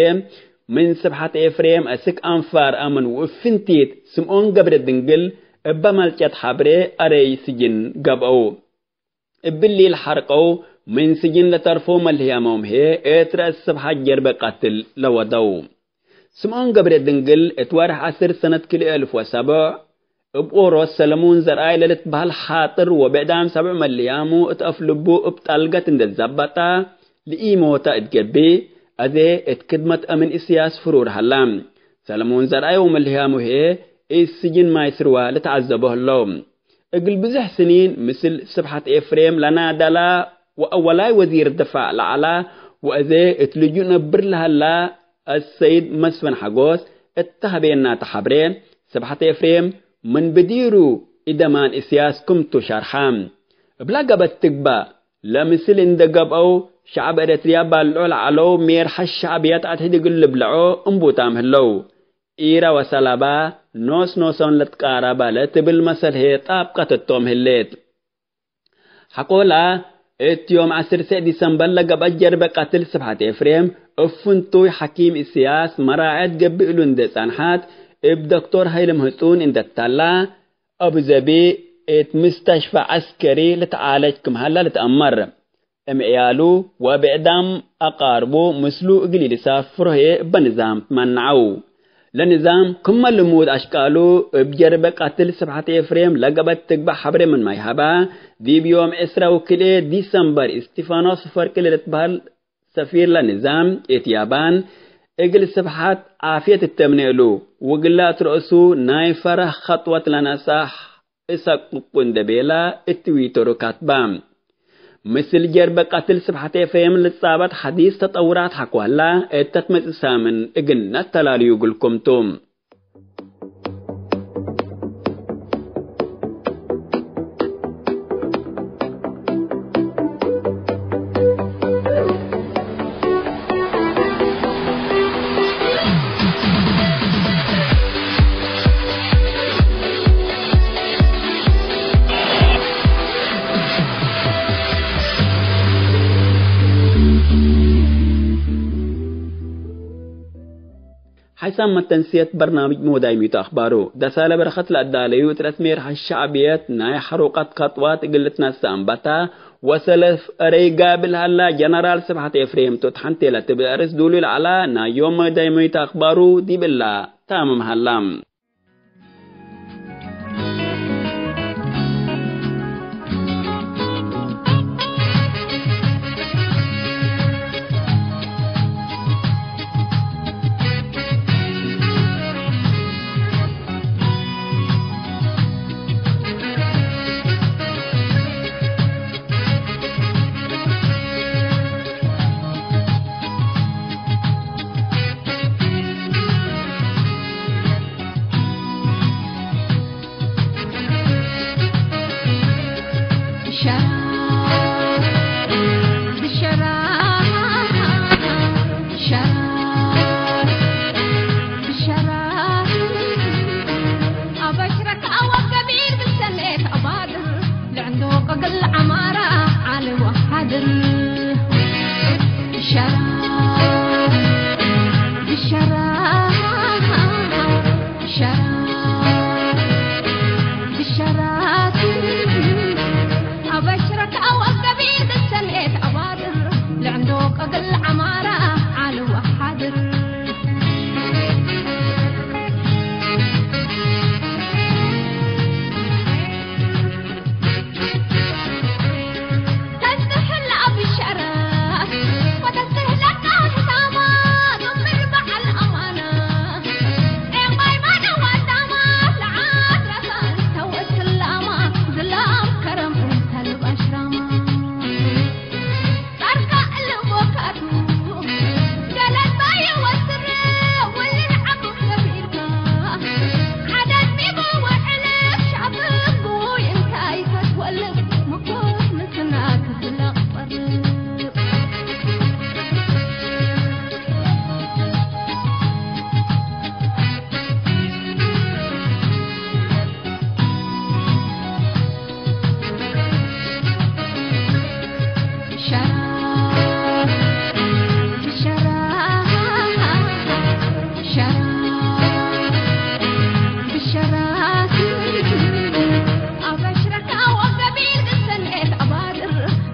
ምን ስብሐት ኤፍሬም አስክ አንፋር አምን ወእፍንቲት ስምኦን ገብረ ድንግል እበ መልጨት ሐብሬ አረይ ስጅን ገብአው። እብሊ ለሐርቀው ምን ስጅን ለተርፎ መልህያሞም ህዬ እት ረአስ ስብሐት ጀርበ ቀትል ለወደው። ስምኦን ገብረ ድንግል እት ወርሕ ዐስር ሰነት ክልኤ እልፍ ወሰቦዕ እብ ኦሮት ሰለሙን ዘርአይ ለልትበህል ሐጥር ወብዕዳም ሰብዕ መልህያሙ እት አፍልቡ እብ ጠልገት እንዴ ዘበጠ ለኢሞተ እት ገብእ፣ አዜ እት ክድመት አምን እስያስ ፍሩር ሀላ። ሰለሙን ዘርአይ ወመልህያሙ ህዬ እት ስጅን ማይ ስርወ ልትዐዘቦ ህለው። እግል ብዝሕ ስኒን ምስል ስብሐት ኤፍሬም ለናደላ ወአወላይ ወዚር ድፋዕ ለዐላ ወአዜ እት ልጁእ ነብር ለሀላ አሰይድ መስፍን ሐጎስ እተ ሀቤናተ ሐብሬ፣ ስብሐት ኤፍሬም ምን ብዲሩ ኢደማን እስያስ ክምቱ ሸርሐ። እብላ ገበት ትግበእ ለምስል እንዴ ገብአው ሸዐብ ኤረትርያ ባልዖ ለዐለው ሜርሐ ሸዕብየት አትሕት እግል ልብለዖ እምቡታም ህለው። ኢረ ወሰለባ ኖስ ኖሶን ለትቃረበ ለትብል መሰል ህዬ ጣብቀት እቶም ህሌት። ሐቆላ እት ዮም ዐስር ዲሰምበር ለገብአት ጀርበ ቀትል ስብሐት ኤፍሬም እብ ፍንቱይ ሐኪም እስያስ መራዐት ገብእ እሉ እንዴ ጸንሐት እብ ዶክቶር ሀይለ ምህጹን እንዴ ተላ፣ አቡ ዘቢ እት ምስተሽፈ ዐስከሪ ልትዓለጅ ክም ሀለ ልትአመር። እም ዕያሉ ወብዕዳም አቃርቡ ምስሉ እግል ኢልሳፍሮ ህዬ እበ ንዛም ትመነዐው። ለንዛም ክመ ልሙድ አሽቃሉ እብ ጀርበ ቀትል ስብሐት ኤፍሬም ለገበት ትግበእ ሐብሬ ምንመ ይሀባ፣ ዲብ ዮም ዕስራ ወክልኤ ዲሰምበር እስቲፋኖስ ፈርቂ ለልትበህል ሰፊር ለንዛም እት ያባን እግል ስብሐት ዓፍየት እተምኔ እሉ፣ ወግለ አትረእሱ ናይ ፈረህ ኸጥወት ለነስአ እሰቅቁ እንዴ ቤለ እት ትዊተሩ ካትበ። ምስል ጀርበ ቀትል ስብሐት ኤፍሬም ልትጻበጥ ሐዲስ ተጠውራት ሐቆ ሀላ እተ ትመጽእ ሳምን እግል ነተላልዩ እግልኩም ቱ። ሐይሳም መተንስየት በርናምጅ ሞዳይ ሚቱ አኽባሩ። ደሳለ በረኸት ለአዳለዩ እት ረአስ ሜርሐ ሸዕብየት ናይ ሐሩቀት ከጥዋት እግል ልትነሰእ አንበታ ወሰለፍ እረይ ጋብል ሀላ ጀነራል ስብሐት ኤፍሬም ቱ ተሐንቴ ለትብል አርእስ ዱሉይ ለዐላ ናይ ዮም ሞዳይ ሚቱ አኽባሩ ዲብ እላ ታምም ሀላ። ሸራ ብሸራ፣ ሸራ ብሸራ፣ አበሽረክ አወ ገቢር ብሰኔት አባድር፣ ለዕንዶ ቀግል ዐማራ ዓሊ ወሓድር። ሸራ ብሸራ፣ ሸራ ብሸራ፣ አበሽረክ አወ ገቢር ብሰኔት አባድር፣ ለዕንዶ ቀግል ዐማራ ዓሊ ወሓድር። ተስትህል አብሸራ ወተስትህለካ ሕሳማ፣ ዱምር በዓል አማና። ኤማይ ማነ ዋዳማ ለዓድ ረሳን ተወስላማ፣ ዝላም ከረም እንተል ባሽራማ። ጻርካ እልቦካቱ ገለልባየ ወስር ወልን ዐቡድ ገቢርካ፣ ዐደት ሚቦ ወዕልፍ ሻብብ ጉይ እንታይ ተትወልፍ፣ ምኩት ምስናክ ዝለቅ ጸርብ።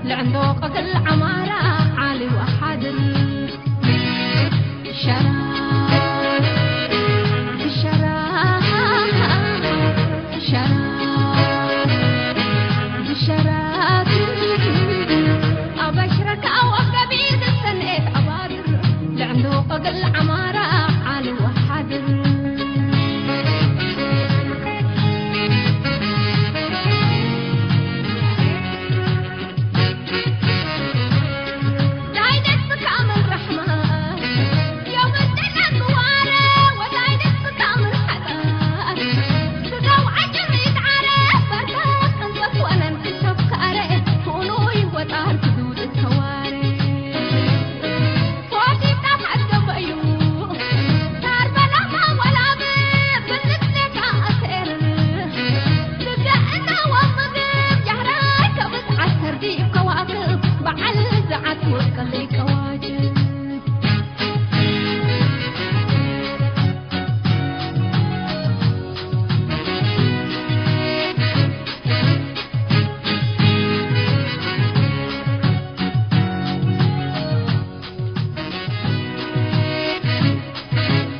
ለዕንዶ ቀግል ዐማራ ዓሊ ወሓድር። ሸራ ብሸራ፣ ሸራ ብሸራ፣ አበሽረካ አወ ገቢር ሰኔት አባድር፣ ለዕንዶ ቀግል ዐማራ ዓሊ ወሓድር።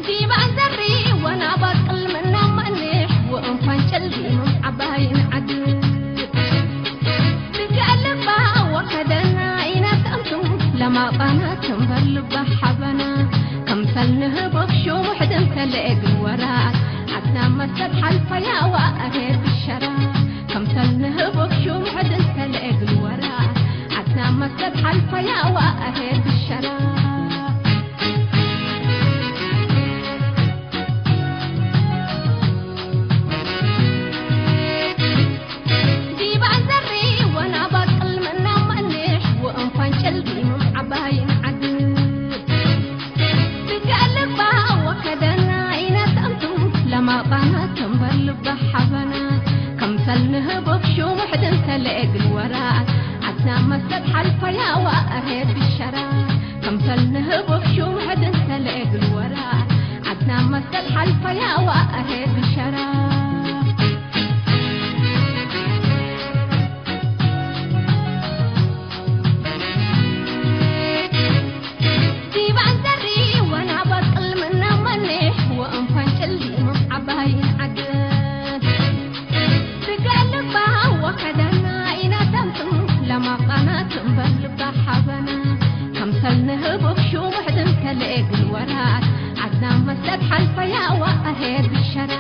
ዲብ አንዘሪ ወናባቅል ምናም መኔሕ ወእንፋንጨል ዲምም ዐባይን ዐድ። ትገአልባ ወከደና ኢናት አምቱ ለማባና ትንበር ልባ ሐበና። ከምሰል ንህቦክ ሹም ውሕድ እንተ ለእግል ወራት ዐድና መሰል ሐልፈያ ወአሄር ብሸራ። ከምሰል ንህቦክ ሹም ውሕድ እንተ ለእግል ወራት ዐድና መሰል ሐልፈያ ወአሄር ብሸራ። ዲብ አንዘሪ ወናባቅል ምናም መኔሕ ወእንፋንጨል ዲምም ዐባይን ዐድ። ትገአልባ ወከደና ኢናት አምቱ ለማባና ትንበር ልባ ሐበና። ከምሰል ንህቦክ ሹም ውሕድ እንተ ለእግል ወራት ዐድና መሰል ሐልፈያ ወአሄር ብሸራ። ከምሰል ንህቦክ ሹም ውሕድ እንተ ለእግል ወራት ዐድና መሰል ሐልፈያ ወአሄር ብሸራ። ዲብ አንዘሪ ወናባቅል ምናም መኔሕ ወእንፋንጭል ዲምም ዐባይን ዐድ። ትገአልባ ወከደና ኢናት አምቱ ለማባና ትንበር ልባ ሐበና። ከምሰል ንህቦክ ሹም ውሕድ እንተ ለእግል ወራት ዐድና መሰል ሐልፈያ ወአሄር ብሸራ።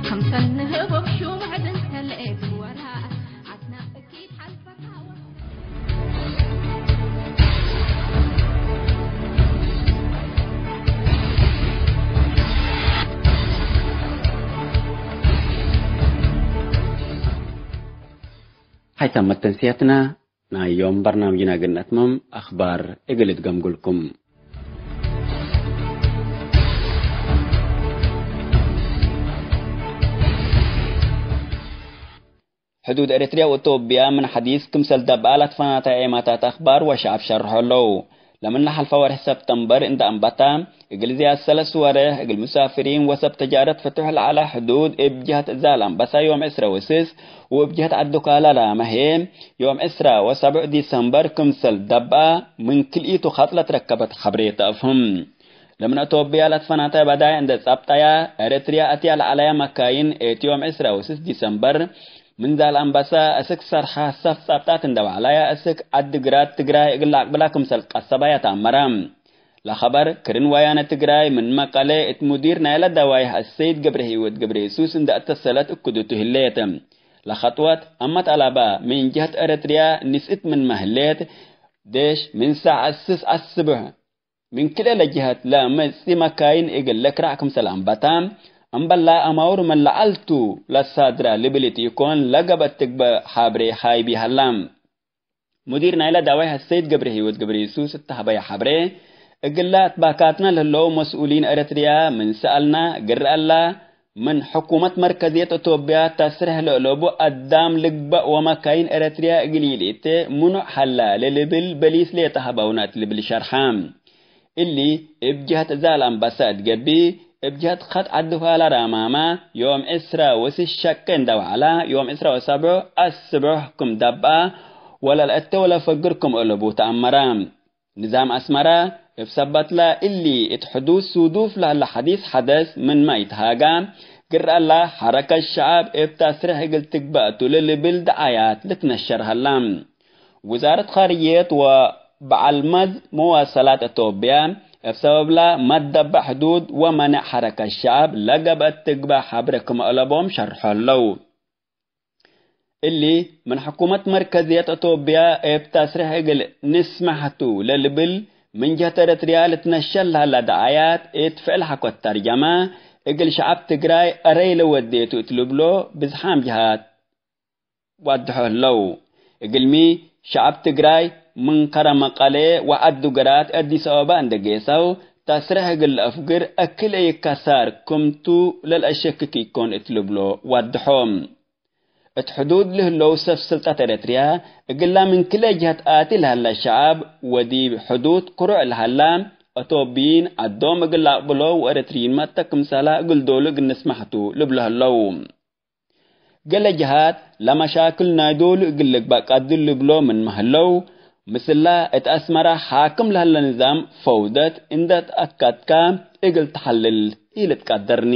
ከምሰል ንህቦክ ሹም ውሕድ እንተ ለእግል ወራት ዐድና እኪድ ሐልፈካ ወ- ሐይታም መተንስያትና ናይ ዮም በርናምጅና እግል ነትመም አኽባር እግል እትገምጉልኩም። ሕዱድ ኤረትርያ ወኢትዮጵያ ምን ሐዲስ ክምሰል ደብአ ለትፈናተ ኤማታት አኽባር ወሸዐብ ሸርሖ ለው። ለምን ለሐልፈ ወርሕ ሰብተምበር እንደ አንበታ፣ እግል ዝያድ ሰለስ ወርሕ እግል ሙሳፍሪን ወሰብ ተጃረት ፍቱሕ ለዐለ ሕዱድ እብ ጀህት ዛላምበሳ ዮም ዕስረ ወስስ ወእብ ጀህት ዐዱካላ ላመ ህዬ ዮም ዕስረ ወሰብዕ ዲሰምበር ክምሰል ደብአ ምን ክልኢቱ ኸጥ ለትረከበት ሐብሬ ተአፍህም። ለምን ኢትዮጵያ ለትፈናተ በዳይ እንደ ጸብጠያ፣ ኤረትርያ አትያ ለዐለያ መካይን እት ዮም ዕስረ ወስስ ዲሰምበር ምን ዛላምበሳ እስክ ሰርሐ ሰፍ ጸብጣት እንደ ወዐላያ እስክ ዐዲ ግራት ትግራይ እግል ለአቅብላ ክምሰል ቀሰባያ ተአመራ። ለኸበር ክርን ወያነ ትግራይ ምን መቀሌ እት ሙዲር ናይለ ደዋይሕ አሰይድ ገብረሂወት ገብረየሱስ እንደ አተሰለት እክዱቱ ህሌት። ለኸጥወት አመት አላባ ምን ጀህት ኤረትርያ ንስእት ምንመ ህሌት፣ ዴሽ ምን ሳዕ ስስ አስብሕ ምን ክልኤ ለጀሀት ለመጽኢ መካይን እግል ልክራዕ ክምሰል አንበታ፣ እምበላ አማውር ምን ለዐልቱ ለሳድራ ልብል ኢኮን፣ ለገብአት ትግበእ ሐብሬ ሀይቢ ሀላ። ሙዲር ናይለ ደዋይሕ አሰይድ ገብረሂወት ገብረየሱስ እተ ሀበየ ሐብሬ፣ እግላ እት ባካትና ለህለው መስኡሊን ኤረትርያ ምን ሰአልና፣ ግረአላ፣ ምን ሕኩመት መርከዝየት ኢትዮጵያ ተስሬሕ ለአለቡ አዳም ልግበእ ወመካይን ኤረትርያ እግል ኢልእቴ ምኑዕ ሀላ ለልብል በሊስ ሌጠ ሀበውና እት ልብል ሸርሐ። እሊ እብ ጀህት ዛላምበሳ እት ገብእ፣ እብ ጀህት ኸጥ ዐዲ-ፋላ ራማማ ዮም ዕስረ ወስስ ሸቄ እንደ ወዐላ፣ ዮም ዕስረ ወሰብዕ አስብሕ ክም ደብአ ወለልአቴ ወለፈግር ክም አለቡ ተአመረ። ንዛም አስመረ እብ ሰበትለ እሊ እት ሕዱድ ሱዱፍ ለህለ ሐዲስ ሐደስ ምንመ ኢትሃጋ፣ ግረአላ ሐረከት ሸዐብ እብ ተስሬሕ እግል ትግበእ ቱ ለልብል ደዓያት ልትነሸር ሀላ። ውዛረት ኻርጅየት ወበዐል መዝ መዋሰላት ኢትዮጵያ፣ እብ ሰበብለ መደበዕ ሕዱድ ወመንዕ ሐረከት ሸዐብ ለገብአት ትግበእ ሐብሬ ክም አለቦም ሸርሖ ህለው። እሊ ምን ሕኩመት መርከዝየት ኢትዮጵያ እብ ተስሬሕ እግል ንስመሕ ቱ ለልብል፣ ምን ጀህት ኤረትርያ ልትነሸር ለሀላ ደዓያት እት ፍዕል ሐቆት ተርጀመ፣ እግል ሸዐብ ትግራይ አረይ ለወዴቱ እት ልብሎ ብዝሓም ጀሃት ዋድሖ ህለው። እግልሚ፣ ሸዐብ ትግራይ ምን ከረ መቀሌ ወዐዱ ግራት አዲስ አበባ እንደ ጌሰው፣ ተስሬሕ እግል ለአፍግር አክል ኢከሳር ክምቱ ለልአሸክክ ኢኮን እት ልብሎ ዋድሖ። እት ሕዱድ ለህለው ሰብ ስልጠት ኤረትርያ፣ እግላ ምን ክልኤ ጀህት አቲ ለሀለ ሸዐብ ወዲብ ሕዱድ ክሩዕ ለሀላ፣ አቶብይን ዐዶም እግል ለአቅብሎ ወኤረትርይን መጠ ክምሰላ እግል ዶሉ እግል ንስመሕ ቱ ልብሎ ህለው። ገሌ ጀሃት ለመሻክል ናይ ዶሉ እግል ልግበእ ቀድር ልብሎ ምንመ ህለው፣ ምስላ እት አስመረ ሓክም ለህለ ንዛም ፈውደት እንደ ተአከድከ እግል ተሐልል ኢልትቀደርኒ።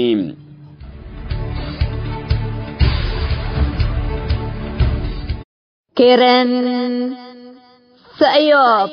ኬረን ሰእዮብ።